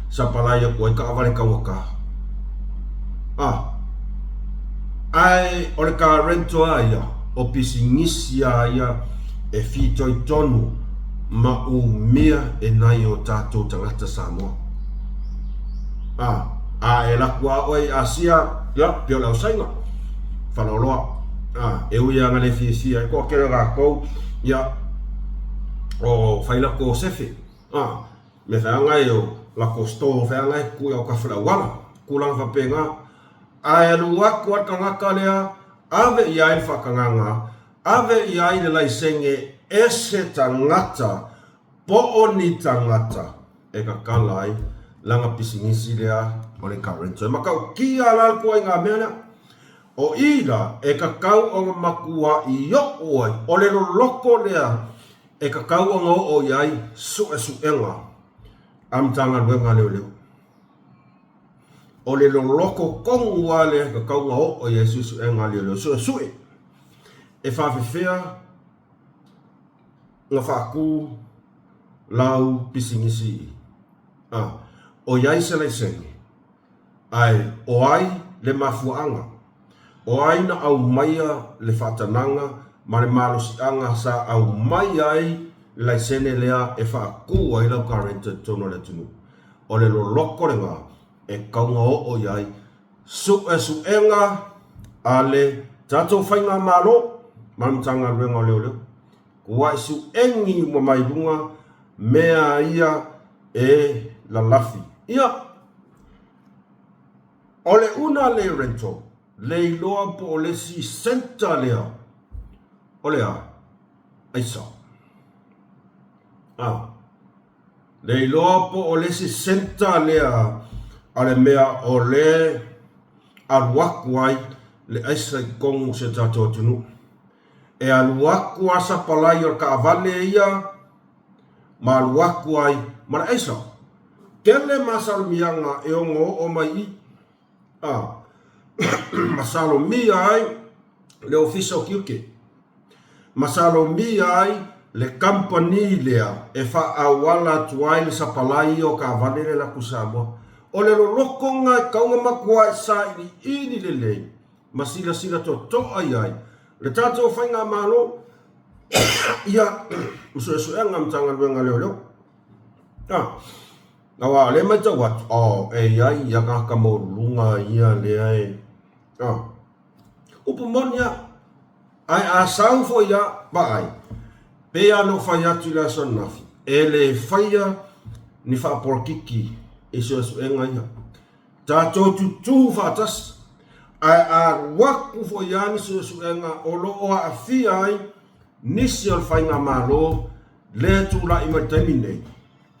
Sapalai atu ai taavale taugata. Ah, ae o le car rental a ia, o pisinisi a ia e fitoitonu ma umia e nai o tatou tagata Samoa. A, a e laku a oe i Asia, ia, pei o le ausaina, faleoloa. A, e ui lava na le fiafia ai toatele o latou, ia, o fai latou sefe. A, mea feaga e o latou store feaga e tutu i autafa o le auala, tulaga faapena. Ae alu atu a le tagata lea, ave i ai le faatagaga, ave i ai le laisene e se tagata po o ni tagata e tatala ai lana pisinisi lea o le car rental. E matautia la le ituaiga mea lea. O i la e tatau ona matuai oo ai, o le loloto lea e tatau ona oo i ai suesuega a Matagaluega a Leoleo. O le loloto tonu lava lea e tatau ona oo i ai suesuega a leoleo, suesue e faafefea ona faatu lau pisinisi i i. A, o i ai se laisene, ae o ai le mafuaaga? O ai na aumaia le faatanaga ma le malosiaga sa aumai ai le laisene lea e faatu ai lau car rental i totonu o le atunuu? O le loloto lena e tatau ona oo i ai suesuega a le tatou Faigamalo ma le Matagaluega o Leoleo. Ua suegi uma mai luga mea ia e lalafi. Ia, o le una le rental, le iloa po o le isi centre lea o le a? Aisa. A. Le iloa po o le isi centre lea a le mea o le alu atu ai le aisa i totonu o si o tatou atunuu. E alu atu a sapalai o le taavale ia ma alu atu ai ma le aisa. Tele masalomiaga e ono oo mai i a masalomia ai le Ofisa o Tiute, masalomia ai le kamupani lea e faaauala atu ai le sapalai ia o taavale lea e alu atu i Samoa. O le lolokoga e tau na matuai sailiili lelei ma silasila totoa i ai le tatou Faigamalo ia ma suesuega a Matagaluega a Leoleo. A, aua o lea e matau atu, oh, e i ai ia tagata maualuluga ia lea e, a, upu moni lava, ae a sau foi lava, vaai, pei lava ona ou fai atu i le aso ananafi, e le faia ni faapolokiki i suesuega ia. Tatou tutū faatasi, ae a alu atu foi lava ni suesuega o lo o aafia ai nisi o le faigamalo lea e tulai mai i le taimi nei,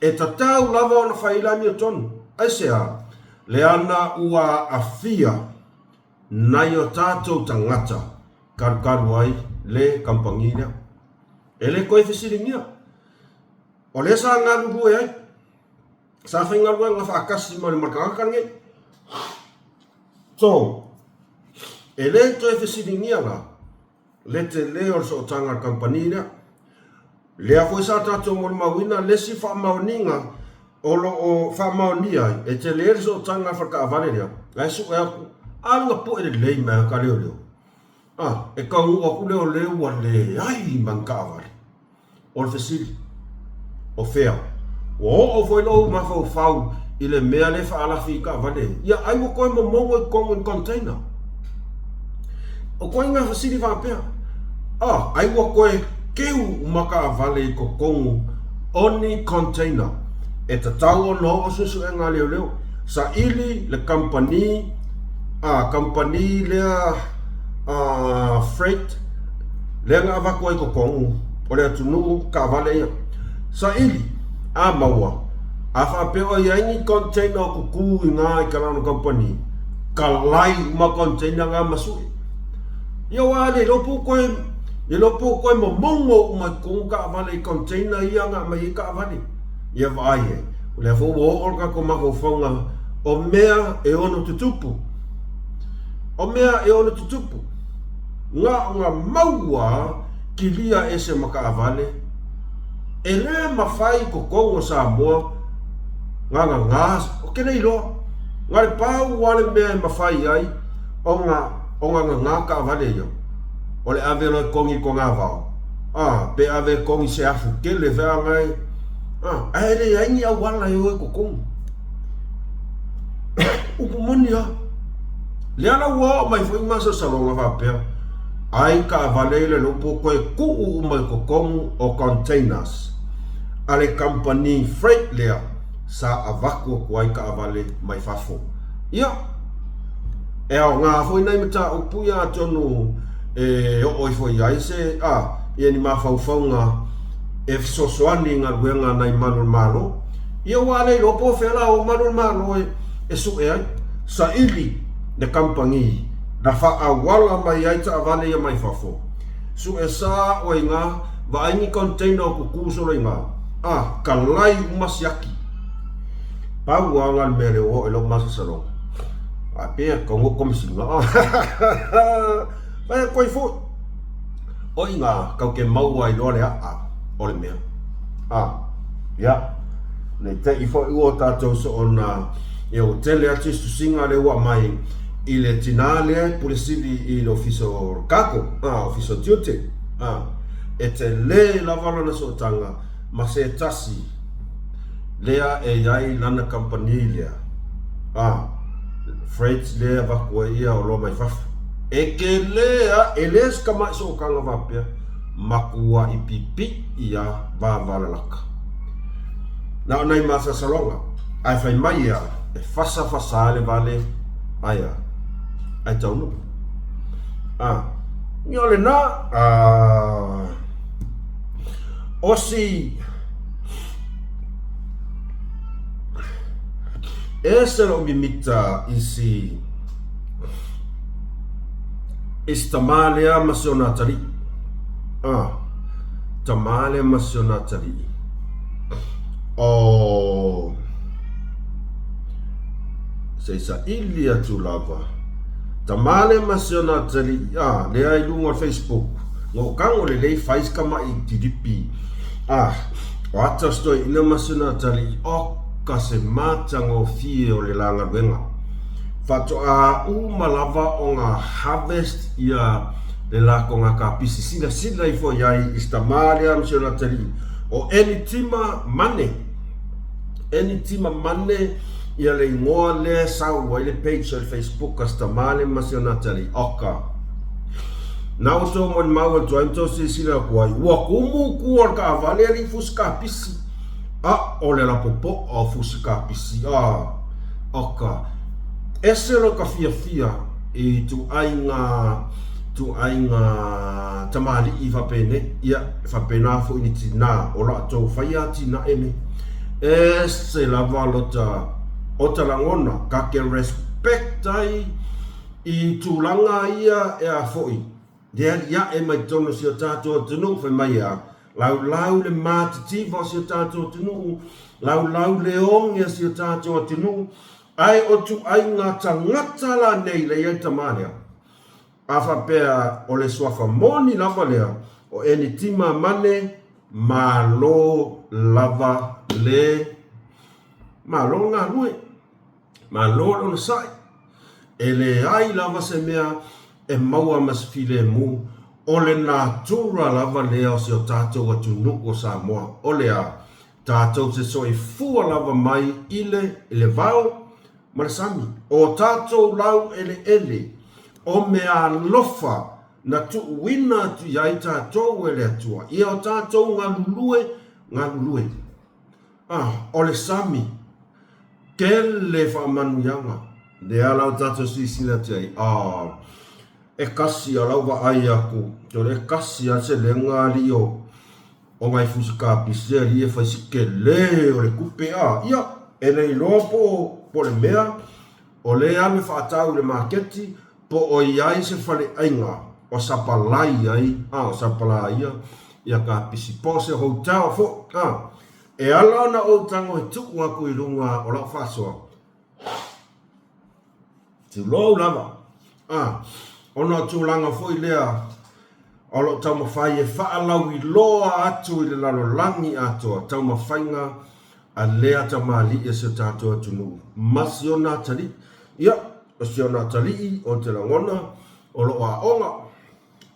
e tatau lava ona fai ai le amiotonu. Aisea? Leaga ua aafia nai o tatou tagata kalukalu ai le kamupani lea. E le toe fesiligia. O lea sa galulue ai. Sa faigaluega faatasi ma le tagata lenei. So, e le toe fesiligia la le tele o le sootaga a le kamupani lea. Lea foi sa tatou molimauina le isi faamaoniga o lo o faamaonia ai e tele le sootaga a le faletaavale lea, la e sue atu, alu na pue lelei mai lava ka leoleo. Ah, e taunuu atu leoleo ua leai ma ni taavale. O le fesili, o fea? Ua oo foi lou mafaufau i le mea lea e faalafi i taavale ia ai ua toe momono i totonu i ni container. O ituaiga fesili faapea, ah, ai ua toe keu uma taavale i totonu o ni container. E tatau ona oo suesuega a leoleo, saili le kamupani, ah, kamupani lea ah, freight, lea na avatu ai i totonu o le atunuu taavale ia. Saili, a maua, a faapea o i ai ni container o tutu i na i kalana kamupani, kalai uma container na ma sue. Ia aua le iloa po o toe, le iloa po o toe momono uma i totonu taavale i container ia na aumai ai taavale. Ia vaai ai, o lea foi ua oo le tatou mafaufauga o mea e ono tutupu. O mea e ono tutupu. Na ona maua kilia ese ma taavale, e le mafai i totonu o Samoa gagagā, ou te le iloa, na le pau lava le mea e mafai ai ona gagagā taavale ia, o le ave loa e togi i Togavao, a, pe ave e togi i se afu tele feaga e, a, ae leai ni auala e o ai i totonu. Upu moni lava. Lea la ua oo mai foi masalosaloga faapea, ai taavale i le lopo toe tuu uma i totonu o containers a le kamupani freight lea sa avatu atu ai taavale mai fafo. Ia, e aoga foi nai mataupu ia atonu e oo ifo i ai se, a, ia ni mafaufauga e fesoasoani i galuega a nai malu o le Malo. Ia ua le iloa po o fea la o malu o le Malo e sue ai. Saili le kamupani na faaauala mai ai taavale ia mai fafo. Sue sa oe i nga vaai ni container o kuku solo i nga, a kalai uma siaki. Pau a nga le mea le ua oe lou masalosaloga. A pea ka ngo komesina. Fai atu ai foi. O i nga kau ke maua ai loa le aa o le mea. A, ia, nei te i foi ua tatou soona Ia ua tele atu isi tusiga lea ua aumai i le tinā lea e pule sili i le ofisa o Cargo, a, ofisa o tiute, a, e tele lava lana sootaga ma se tasi lea e i ai lana kamupani lea, a, freight lea e avatu ai ia oloa mai fafo. E tele a, e le se tamai sootaga faapea, matuai pipii a vavalalata. Na o nai masalosaloga. Ae fai mai ia, e fasafasa le vale, ae a? Ae taunuu. A, ia o lena, a, o si, ese lou mimita i si, i si tamā lea ma si ona atalii. A, tamā lea ma si ona atalii. Oh, se i saili atu lava. Tamā lea ma si ona atalii, ah, lea i luga o le Facebook. Ngo kago lelei fai si tamaʻi kilipi. Ah, o ata si toeaina ma si ona atalii, oh. Oka se matagofie o le la galuega. Faatoa uma lava ona harvest ia le lakoga kapisi. Silasila ifo i ai i si tama lea ma si ona atalii o Enitima Mane. Enitima Mane ia le igoa lea e sau ai le page o le Facebook a si tama lea ma si ona atalii. Oka. Na outou molimau atu ai ma tou silasila atu ai, ua kumu tua o le taavale alii fusi kapisi. A o le lapopoa o fusi kapisi. A, oka. Ese lo ka fiafia i ituaiga ituaiga tamalii faapenei, ia, e faapena foi ni tinā o laatou faia atinae nei. Ese lava lota ota lagona ka ke respect ai i tulaga ia e a foi le aliae mai totonu o si o tatou atunuu fai mai a laulau le matitiva o si o tatou atunuu, laulau le oge o si o tatou atunuu, Ae o ituaiga tagata la nei lea i ai le tama lea, a faapea o le suafa moni lava lea o Enitima Mane, malo lava le malo le galue, malo le onosai. E leai lava se mea e maua ma se filemu, o le natura lava lea o si o tatou atunuu o Samoa. O le a? Tatou te soifua lava mai i le i le vao ma le sami. O tatou lau eleele, o meaalofa na tuuina atu i ai tatou e le Atua, ia o tatou galulue, galulue. A, o le sami, tele faamanuiaga, lea la o tatou silasila atu ai, a, e kasi a lau vaai atu, e kasi a se lega alii o, O nai fusi kapisi alii e fai si tele o le tupe a, ia, e le iloa po o, po o le mea o lea alu e faatau i le maketi po o i ai se faleaiga o sapalai ai, a, o sapalaia ia kapisi, po o se hotel foi, a. E ala ona ou tago e tuu aku i luga o lau faasoa, Tulou lava. A, ona o tulaga foi lea o lo o taumafai e faalauiloa atu i le lalolagi atoa taumafaiga a lea tamalii a si o tatou atunuu ma si ona atalii. Ia, o si ona atalii ou te lagona o lo o aoga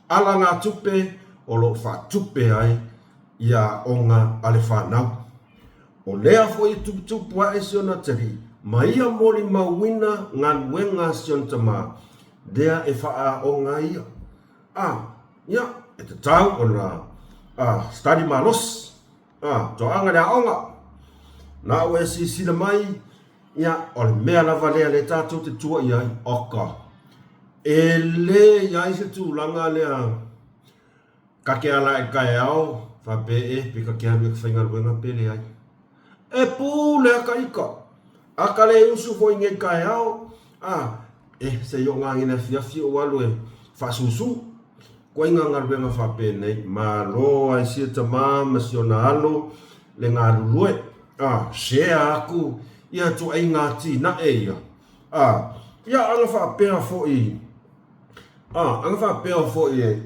alagatupe o lo o faatupe ai ia aoga a le fanau. O lea foi e tuputupu ae si ona atalii ma ia molimauina galuega a si ona tama, lea e faaaoga ai ia. A, ia, e tatau ona, a, study malosi, a, toaga le aoga. Na ua e silasila mai, ia, o le mea lava lea lea tatou te tua i ai, oka, e le i ai se tulaga lea, Ka ke ala i le taeao, faapea e, pe ka ke alu e ka faigaluega pe leai. E pule a ka ika. A ka le usu foi nei taeao, a, e, se i o ngā afiafi ou alu e faasusu. Koe ngā galuega faapenei, malo ai sia tama ma si ona alo le galulue, a, share aku ia ituaiga atinae ia, a, ia aga faapea foi A, aga faapea foi e,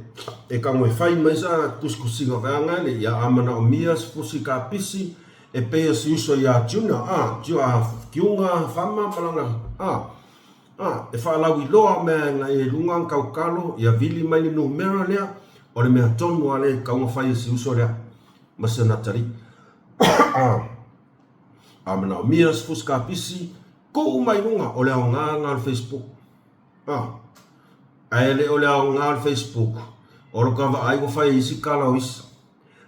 e tago e fai mai sa tusitusiga vaega le, ia a manaomia se fusi kapisi e pei o si uso iā Juna, a, a Kiuga Fama ma lana, a, a, e faalauiloa mea e i luga na tautalo, ia vili mai le numera lea, o le mea tonu lava lea e tatau ona fai e si uso lea ma si ona atalii. A, a manaomia se fusi kapisi, tuu mai luga, o le aoga lena o le Facebook. Ah, ae le o le aoga o le Facebook, o lo ka vaai ua fai ai isi kala o isi,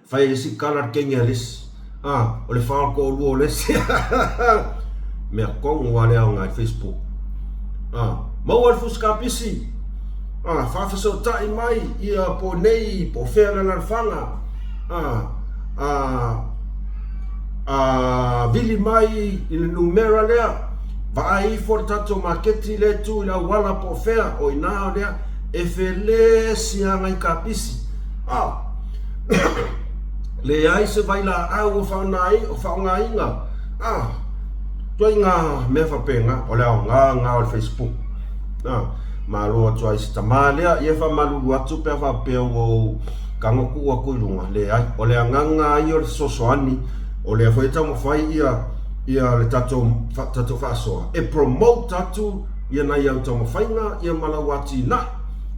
fai ai isi kala le kenge a le isi, ah, o le fa o le toalua o le isi. Mea tonu lava le aoga i le Facebook. Ah, maua le fusi kapisi, ah, faafesootai mai ia po nei po o fea le alaalafaga, ah, ah, A vili mai i le numera lea, vaai ifo le tatou maketi lea e tu i le auala po o fea, o i ina o lea, e felesi lava nai kapisi. A leai se vailaau o faaaogaina, a ituaiga mea faapena, o le aoga lena o le Facebook. A malo atu ai i si tama lea, ia e faamalulu atu pe a faapea ua ou Tago tuu atu i luga, leai. O le agaga lava ia o le fesoasoani, o lea foi e taumafai ia ia le tatou tatou faasoa e promote atu ia nai au taumafaiga ia ma lau atinae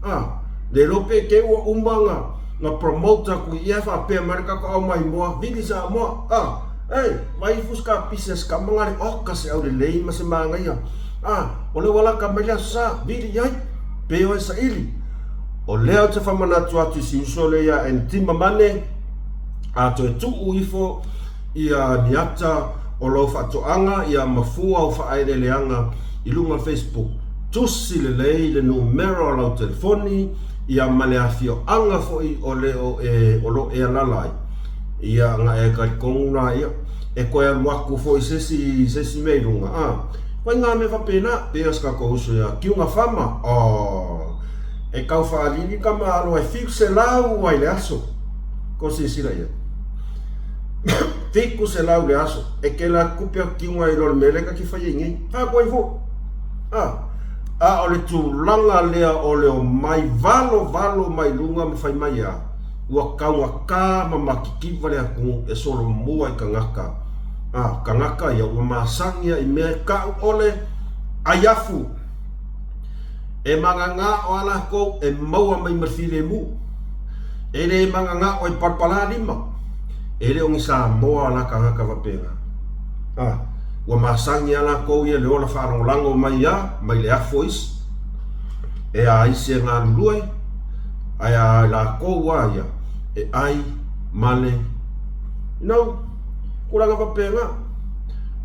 a le iloa pe te ua uma na na promote atu ia faapea mai le tatou au maimoa vili Samoa a ei vai ifo se kapisi a se kama na le oka se aulelei ma se manaia a o le ua lata mai le aso sa vili i ai pe o e saili o lea ou te faamanatu atu i si uso lea ia NT Mamane a toe tuu ifo ia ni ata o lou faatoaga ia ma fua au faaeleeleaga i luga o le Facebook. Tusi lelei le numera o lau telefoni ia ma le afioaga foi o le o e o lo e alala ai. Ia na e talitonu la ia e toe alu atu foi se isi se isi mea i luga a. Koe ngā mea faapena, pei o se tatou uso ia Kiunga Fama, oh, e tau faalili ka malo e 700 ai le aso. Ko silasila i ai. 700 le aso e kela kupe atu kiuga i lo le mea lea ta te fai ai nei. Faa koe fo. A, a o le tulaga lea o le omai valovalo mai luga ma fai mai a, ua taugata ma matitiva le atunuu e solomua i tagata. A, tagata ia ua masani a i mea e kau ole ai afu. E magagao a lakou e maua mai ma le filemu. E le magagao e palapala lima. E le o ni Samoa la tagata faapena. A, ua masani a lakou ia le ola faalagolago mai a, mai le afo isi. E a isi e galulue, ae a lakou a ia e ai ma le, you know, tulaga faapena.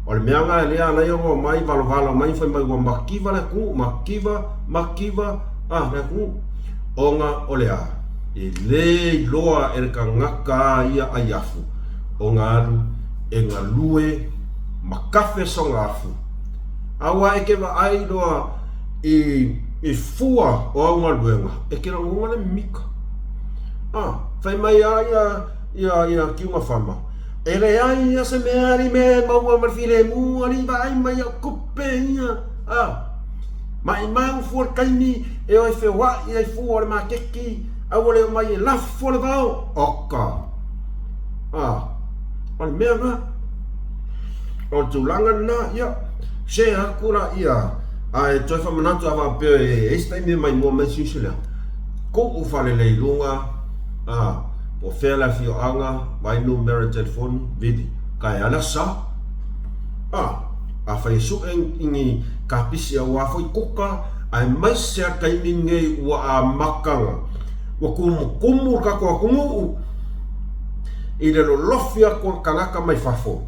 O le mea na lea ala ai ona omai valovalo mai fai mai ua mativa le atunuu, mativa, mativa, a, le atunuu. Ona o le a? E le iloa e le tagata a ia ai afu ona alu e galue ma kafe sona afu. Aua e ke vaai loa i i fua o au galuega, e ke lagona le mimita. A, fai mai a ia ia ia Kiunga Fama, e leai ia se mea alii mea e maua ma le filemu, alii vaai mai au tupe ia. A, Maimau fua le taimi e o e feoai ai fua o le maketi, aua le omai e lafo le vao. Oka! A, o le mea na. O le tulaga lena, ia, share atu la ia, a e toe faamanatu a faapea e ai se taimi e maimoa mai si uso lea, tuu faalelei i luga, a, po o fea le afioaga, vaai numera telefoni, vili, ka e ala sa. A, afai e sue i ni kapisi aua foi kuka, aemaise a taimi nei ua amata na ua kumukumu le tatou atunuu i le lolofi atu o tagata mai fafo.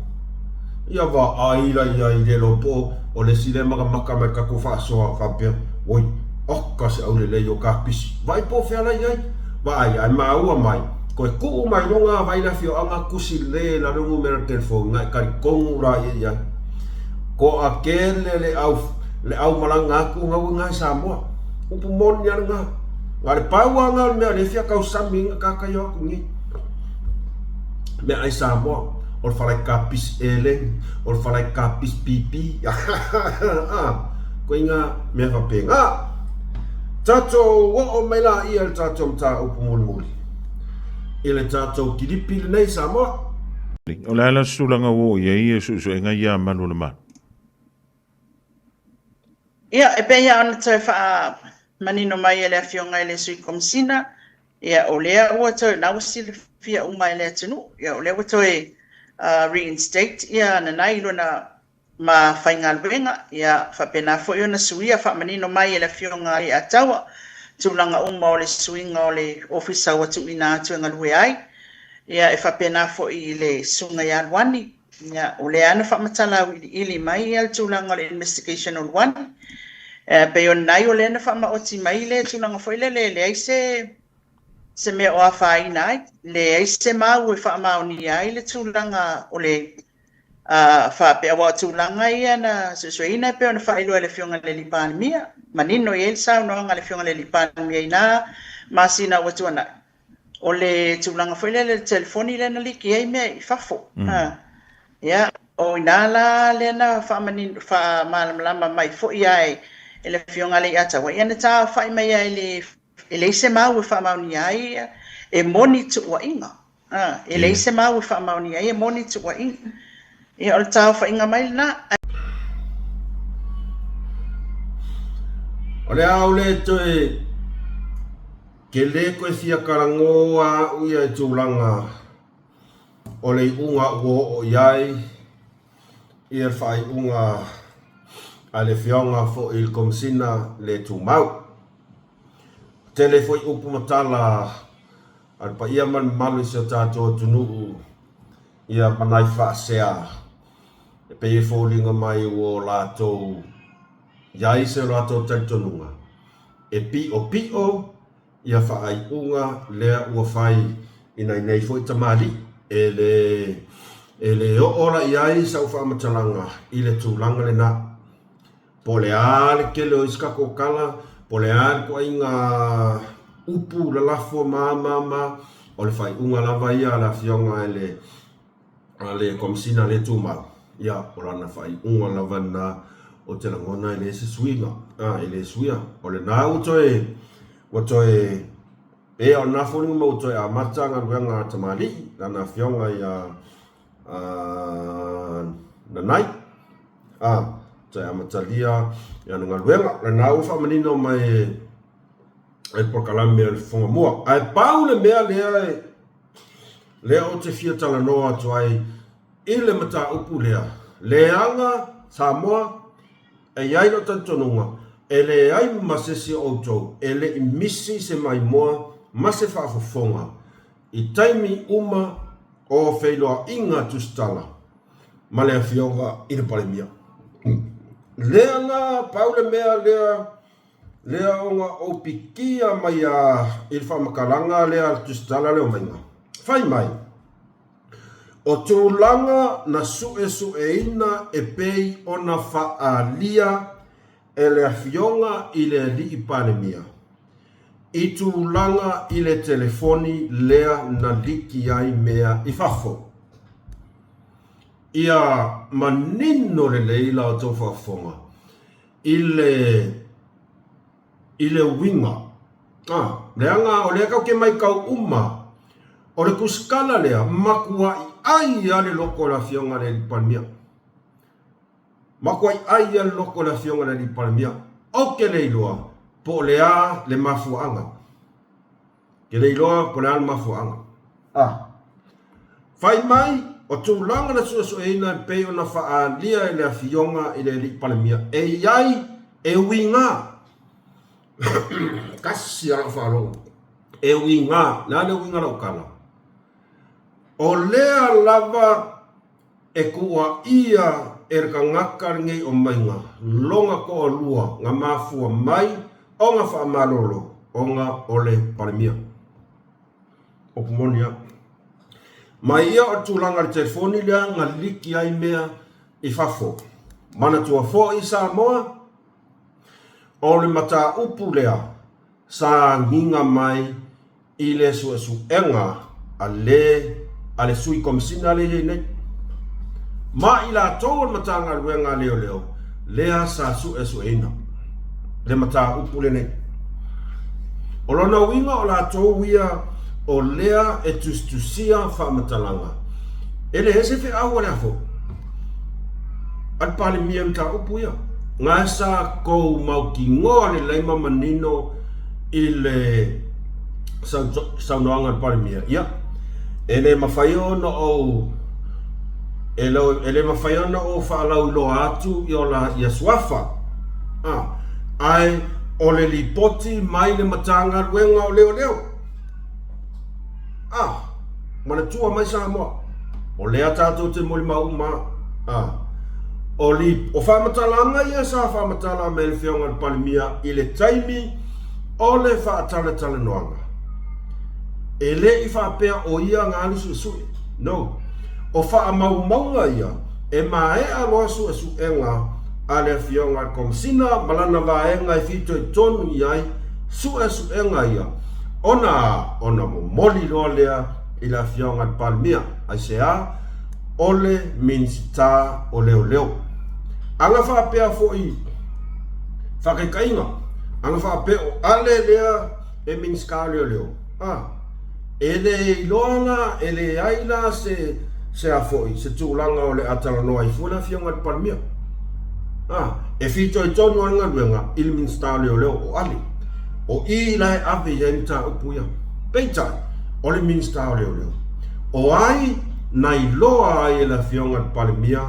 Ia vaai la ia i le iloa po o le isi lea matamata mai tatou faasoa faapea, oi, oka se aulelei o kapisi. Vaai po o fea la i ai. Vaai, ae maua mai, toe tuu mai luga vaai le afioaga tusi le lalo numera telefoni na e talitonu la ia i ai. Toatele le au le au malaga atu na ua i Samoa. Upu moni a lena. Na o le pau lava lena o le mea o lea e fia tausami ai na tagata ia o atu nei. Mea ai Samoa, o le falai kapisi eleni, o le falai kapisi pipi. Koe ngā mea faapena. Tatou oo mai laia i le tatou mataupu mulimuli i le tatou kilipi lenei Samoa. O le a la se tulaga ua oo i ai suesuega ia a Malu o le Malo? Ia, e pei lava ona toe faamanino mai e le Afioga i le Sui Komesina, ia, o lea ua toe, na ua silafia uma e le atunuu, ia, o lea ua toe reinstate ia Nanai i lona ma faigaluega, ia faapena foi ona suia faamanino mai e le Afioga ia Ataua tulaga uma o le suiga o le Ofisa ua tuuina atu e galue ai, ia e faapena foi i le Susuga ia Luani, ia o lea na faamatala auiliili mai ia le tulaga o le investigation o Luani, e pei o lena o lea na faamaoti mai le tulaga foi lele e leai se se mea o afaina ai, leai se mau e faamaonia ai le tulaga o le faapea, aua o tulaga ia na suesueina e pei ona faailoa e le Afioga i le Palemia, manino i ai le saunoaga a le Afioga i le Palemia i na masina ua tuanai, o le tulaga foi lea i le telefoni lea na liki ai mea i fafo. Ia, o i ina la lea na faamanino, faamalamalama mai foi lava e le Afioga ia Leiataua, ia na taaofai mai lava e le, e leai se mau e faamaonia ai e moni tuuaiga. E leai se mau e faamaonia ai e moni tuuaiga. Ia, o le taaofaiga mai lena. O le a ou le toe ke le koe fia kalagoa a'u ia i tulaga o le iuga ua oo i ai ia le faaiuga a le Afioga foi i le Komesina le Tumau. Tele foi upu ma tala a le paia ma le mamalu i si o tatou atunuu ia ma nai faasea e pei e foliga mai ua o latou i ai se latou talitonuga e piʻopiʻo ia faaiuga lea ua fai i nai nei foi tamalii. E le e le oo la i ai sau faamatalaga i le tulaga lena. Po o le a le tele o isi tatou tala, po o le a le ituaiga upu lalafo ma a ma a ma a, o le faaiuga lava ia a le Afioga i le a le Komesina le Tumau, ia, o lana faaiuga lava lena ou te lagona e leai se suiga, a, e le suia. O lena ua toe, ua toe, pei o lena foliga mai ua toe amata galuega a tamalii, lana Afioga ia Nanai, a, toe amatalia ana galuega. O lena ua faamanino mai e le polokalame o le Fofoga Mua. Ae pau le mea lea e, lea ou te fia talanoa atu ai i le mataupu lea, leaga Samoa, e i ai lou talitonuga, e leai ma se isi o outou e le i misi se maimoa ma se faafofoga i taimi uma o feiloaiga tusitala ma le Afioga i le Palemia. Lea la, pau le mea lea lea ona ou pikia mai a i le faamatalaga lea a le tusitala lea o Maiga. Fai mai, o tulaga na suesueina e pei ona faaalia e le Afioga i le Alii Palemia i tulaga i le telefoni lea na liki ai mea i fafo. Ia manino lelei la outou faafofoga i le i le uiga, a, leaga o lea tatou te maitau uma o le tusitala lea matuai ai lava le loto o le Afioga i le Alii Palemia. Matuai ai lava le loto o le Afioga i le Alii Palemia. Ou te le iloa po o le a le mafuaaga. Te le iloa po o le a le mafuaaga. A. Fai mai, o tulaga na suesueina e pei ona faaalia e le Afioga i le Alii Palemia e i ai e uiga. Tasi lava lau faalogo. E uiga. Le a le uiga o lau tala? O lea lava e tuuaia e le tagata lenei o Maiga lona toalua na mafua mai ona faamalolo ona o le Palemia. Upu moni lava. Mai ia o le tulaga i le telefoni lea na liki ai mea i fafo. Manatua foi Samoa, o le mataupu lea sa agiga mai i le suesuega a le a le Sui Komesina lea e i ai nei, ma i latou o le Matagaluega a Leoleo lea sa suesueina le mataupu lenei. O lona uiga o latou ia o lea e tusitusia faamatalaga e leai se feau a le a foi a le Palemia i mataupu ia. Ga sa kou mautinoa lelei ma manino i le saunoaga a le Palemia, ia, e le mafai ona ou e le mafai ona ou faalauiloa atu i ola ia suafa, a, ae o le lipoti mai le Matagaluega o Leoleo. A, manatua mai Samoa, o lea tatou te molimau uma a. O, li, o faamatalaga ia sa faamatala mai e le Afioga i le Palemia i le taimi o le faatalatalanoaga. E le i faapea o ia na alu suesue. No. O faamaumauga ia e maea loa suesuega a le Afioga i le Komesina ma lana vaega e fitoitonu i ai suesuega ia ona a ona momoli loa lea i le Afioga i le Palemia. Aisea? O le Minisita o Leoleo. Ana faapea foi faataitaiga, ana faapea o Ale lea e Minisita o Leoleo, a, e le iloa la, e leai la se. se a foi, se tulaga o le a talanoa ai fua le Afioga i le Palemia. A, e fitoitonu lava le galuega i le Minisita o Leoleo o Ale. O i la e ave i ai mataupu ia. Peitai, o le Minisita o Leoleo. O ai na iloa ai e le Afioga i le Palemia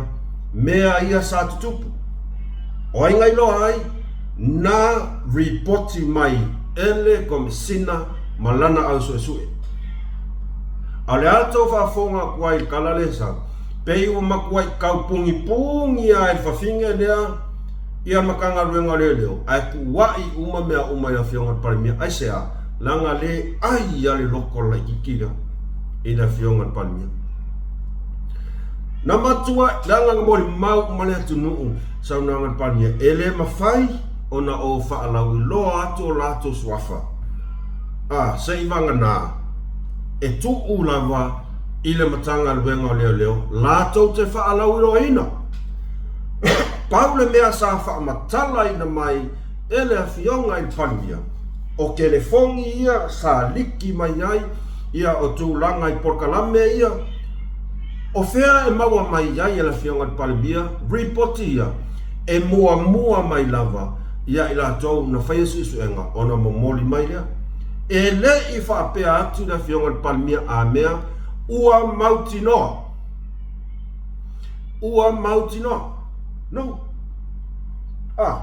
mea ia sa tutupu? O ai na iloa ai? Na ripoti mai e le Komesina ma lana au suesue. A o le a tou faafofoga atu ai i le tala lea sau, pei ua matuai tau pugipugi lava i le fafine lea ia Matagaluega o Leoleo, ae tuuai uma mea uma i le Afioga i le Palemia. Aisea? Leaga le ai lava le loto laitiiti lea i le Afioga i le Palemia. Na matua, leaga na molimau uma le atunuu saunoaga a le Palemia, e le mafai ona ou faalauiloa atu o latou suafa. A, seivagana, e tuu lava i le Matagaluega o Leoleo latou te faalauiloaina. Pau le mea sa faamatalaina mai e le Afioga i le Palemia, o telefoni ia sa liki mai ai ia o tulaga i polokalame ia, o fea e maua mai ai e le Afioga i le Palemia ripoti ia e muamua mai lava ia i latou na faia suesuega ona momoli mai lea. E le i faapea atu le Afioga i le Palemia a mea ua mautinoa. Ua mautinoa. No. A.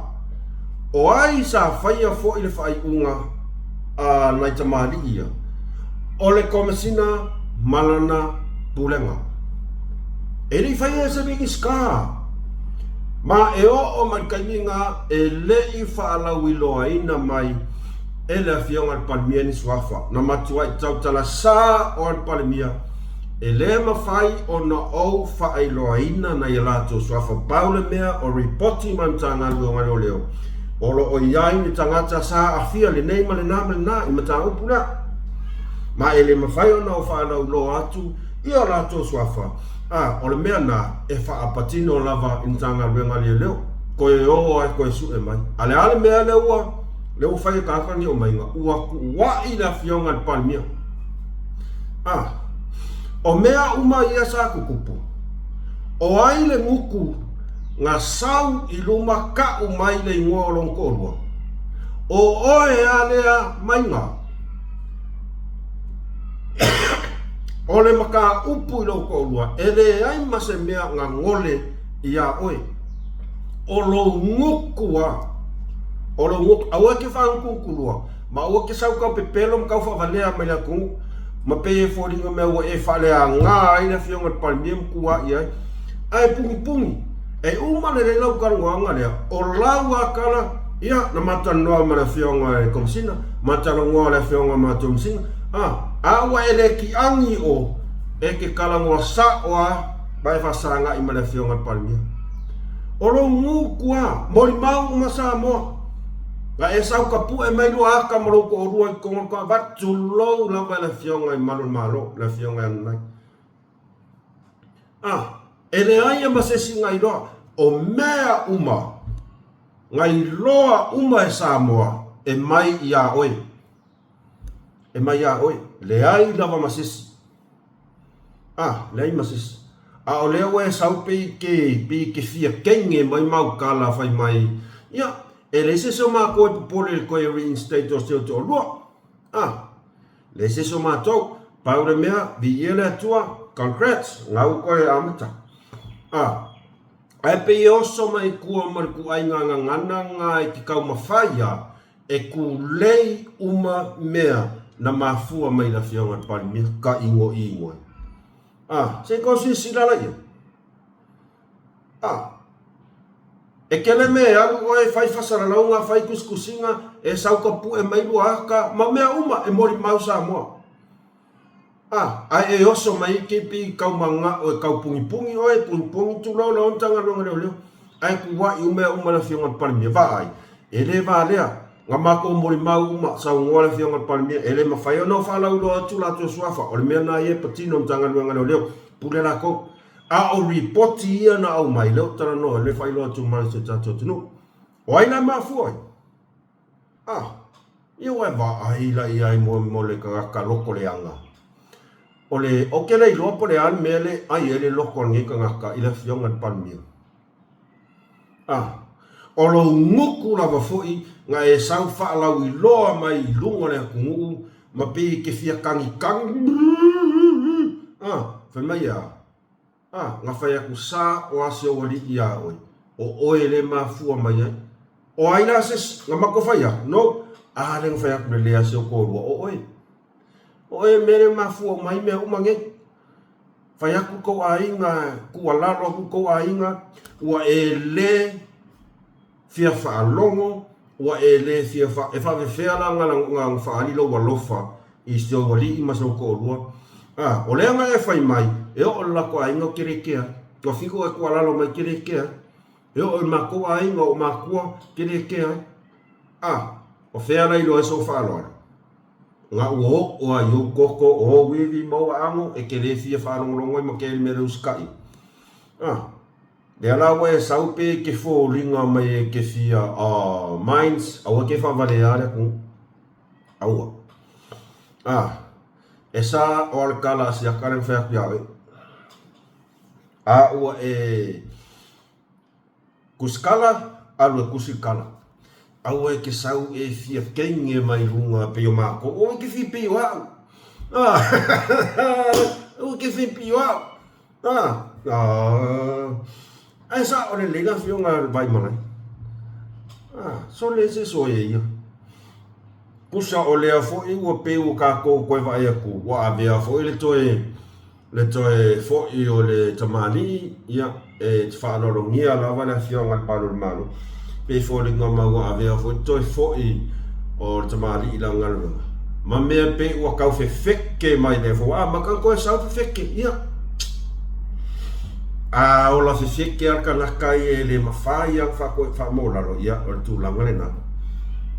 O ai sa faia foi le faaiuga a nai tamalii ia? O le Komesina ma lana pulega. E le i faia e se Minisita. Ma e oo mai le taimi-na e le i faalauiloaina mai e le Afioga i le Palemia ni suafa na matuai tautala sa o le Palemia, e le mafai ona ou faailoaina nai a latou suafa pau le mea o ripoti mai Matagaluega Leoleo o lo o i ai ni tagata sa aafia lenei ma lena ma lena i mataupu lea. Ma e le mafai ona ou faalauiloa atu i o latou suafa, a o le mea na e faapatino lava i Matagaluega Leoleo, toe o a e toe sue mai. A le a le mea lea ua lea ua fai e tagata nei omaiga, ua tuuai le Afioga i le Palemia. A o mea uma ia sa tutupu, o ai le gutu na sau i luma kau mai le igoa o lona toalua? O oe a lea maiga. O le mataupu i lou toalua, e leai ma se mea na gole iā oe. O lou gutu a. O lou gutu. Aua e te faagutugutu ma aua e te sau tau pepelo ma tau faavalea mai le atunuu ma pei e foliga mea ua e faaleaga ai le Afioga i le Palemia ma tua'i ai. Ae pugipugī, e uma lelei lau talanoaga lea, o lau lava tala, ia, na ma talanoa ma le Afioga i le Komesina, ma talanoa le Afioga ma le Komesina, a, a ua e le kiagi o, e te talanoa sa'o lava ma e faasaga'i ma le Afioga i le Palemia. O lou gutu lava, molimau uma Samoa, na e sau tapu'e mai lua ata ma lou toalua i totonu o le taavale, tulou lava i le Afioga i Malu o le Malo, le Afioga ia Nanai. A, e leai ma se isi na iloa, o mea uma na iloa uma e Samoa e mai iā oe. E mai iā oe. Leai lava ma se isi. A, leai ma se isi. A o lea ua e sau pei ke, pei ke fia kenge mai mau tala fai mai, ia, e leai se isi o matou e popole i le toe reinstate o si ou toalua. A, leai se isi o matou. Pau le mea, viia le Atua, congrats, gau koe amata. A, ae pei e oso mai tua ma le tuaiga gagana na i te taumafai a e kulei uma mea na mafua mai i le Afioga i le Palemia, ka igoigo ai. A, se i tou silasila la i ai. A, e tele mea e alu oe e fai fasalalauga, fai tusitusiga, e sau tapue mai lua ata, ma mea uma e molimau Samoa. A, ae e oso mai iki pi kau mana'o e kau pugipugī oe, pugipugī tulou lau Matagaluega Leoleo, ae tua'i uma mea uma le Afioga i le Palemia. Vaai, e le valea, na matou molimau uma, saunoa le Afioga i le Palemia, e le mafai ona ou faalauiloa atu latou suafa, o le mea lena ia e patino i Matagaluega Leoleo, pule latou. A o ripoti ia na aumai, lea ou te talanoa, lea e faailoa atu mai i si o tatou atunuu. O ai la e mafua ai? A, ia ua e vaai la i ai mo le tagata loto leaga. O le, ou te le iloa po o le a le mea le ai ai le loko o lenei tagata i le Afioga i le Palemia. A, o lou gutu lava foi na e sau faalauiloa mai i luga o le atunuu ma pei e te fia tagitagi, a, fai mai e a? A, na fai atu sa o a si ou alii iā oe, o oe le mafua mai ai. O ai la se isi na matou fai atu? No. A lea na fai atu le lea si ou toalua, o oe. O oe mea lea mafua uma ai mea uma nei. Fai atu tou aiga, tuualalo atu tou aiga, ua e le fia faalogo, ua e le fia fa... E faafefea la na faaali lou alofa i si ou alii ma si ou toalua? A, o lea na e fai mai, e oo i le latou aiga ou te le kea ai. Ua fiku e tuualalo mai te le kea ai. E oo i matou aiga o matua te le kea ai. A, o fea la iloa ai sou faaaloalo? Na ua oo lava i ou toto, o ou ivi ma ou aano, e te le fia faalogologo ai ma kea i le mea lea usitai. A, lea la ua e sau pe e te foliga mai e te fia, a, mines, aua e te faavalea le atunuu. Aua. A, e sa o le tala a siaka lea na fai atu ia oe. A ua e kusikala, alu e kusi le kala. Aua e te sau e fia kenge mai luga pei o makou. Aua e te fia pei o au. Ah, aua e te fia pei o au. Ah, ah. Ae sa'o lelei le afioga a le Vaimalae. Ah, sole se soe ia. Pusa o lea foi ua pei ua tatou toe vaai atu, ua avea foi le toe Le toe foi o le tamalii, ia, e faaaloalogia lava le Afioga i le Palu o le Malo, pei foliga mai ua avea foi le toe foi o le tamalii i lana galuega, ma mea pei ua tau fefeke mai lea foi, ua amata ona toe sau fefeke, ia. A ola fefeke lava le kanaka ia e le mafai lava ona faamaualalo, ia, o le tulaga lena.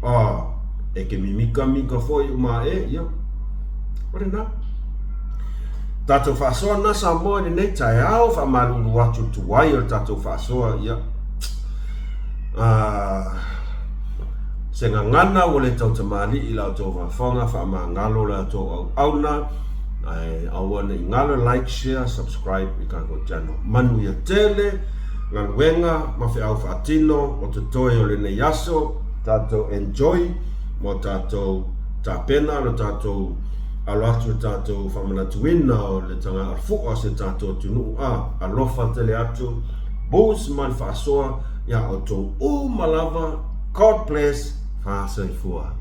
A, e ke mimikamika foi uma ae, ia, o lena. Tatou faasoa lena Samoa i lenei taeao, faamalulu atu le tuai o le tatou faasoa, ia. Se gagana ua le tautamalii i la outou faafofoga, faamagalo la outou auauna, ae aua ne i galo like, share, subscribe i tatou channel. Manuia tele galuega ma feau faatino o totoe o lenei aso, tatou enjoy mo tatou tapena lo tatou alo atu le tatou faamanatuina o le tagafua o si o tatou atunuu a alofa tele atu Booz ma le faasoa ia outou uma lava God bless faasoifua.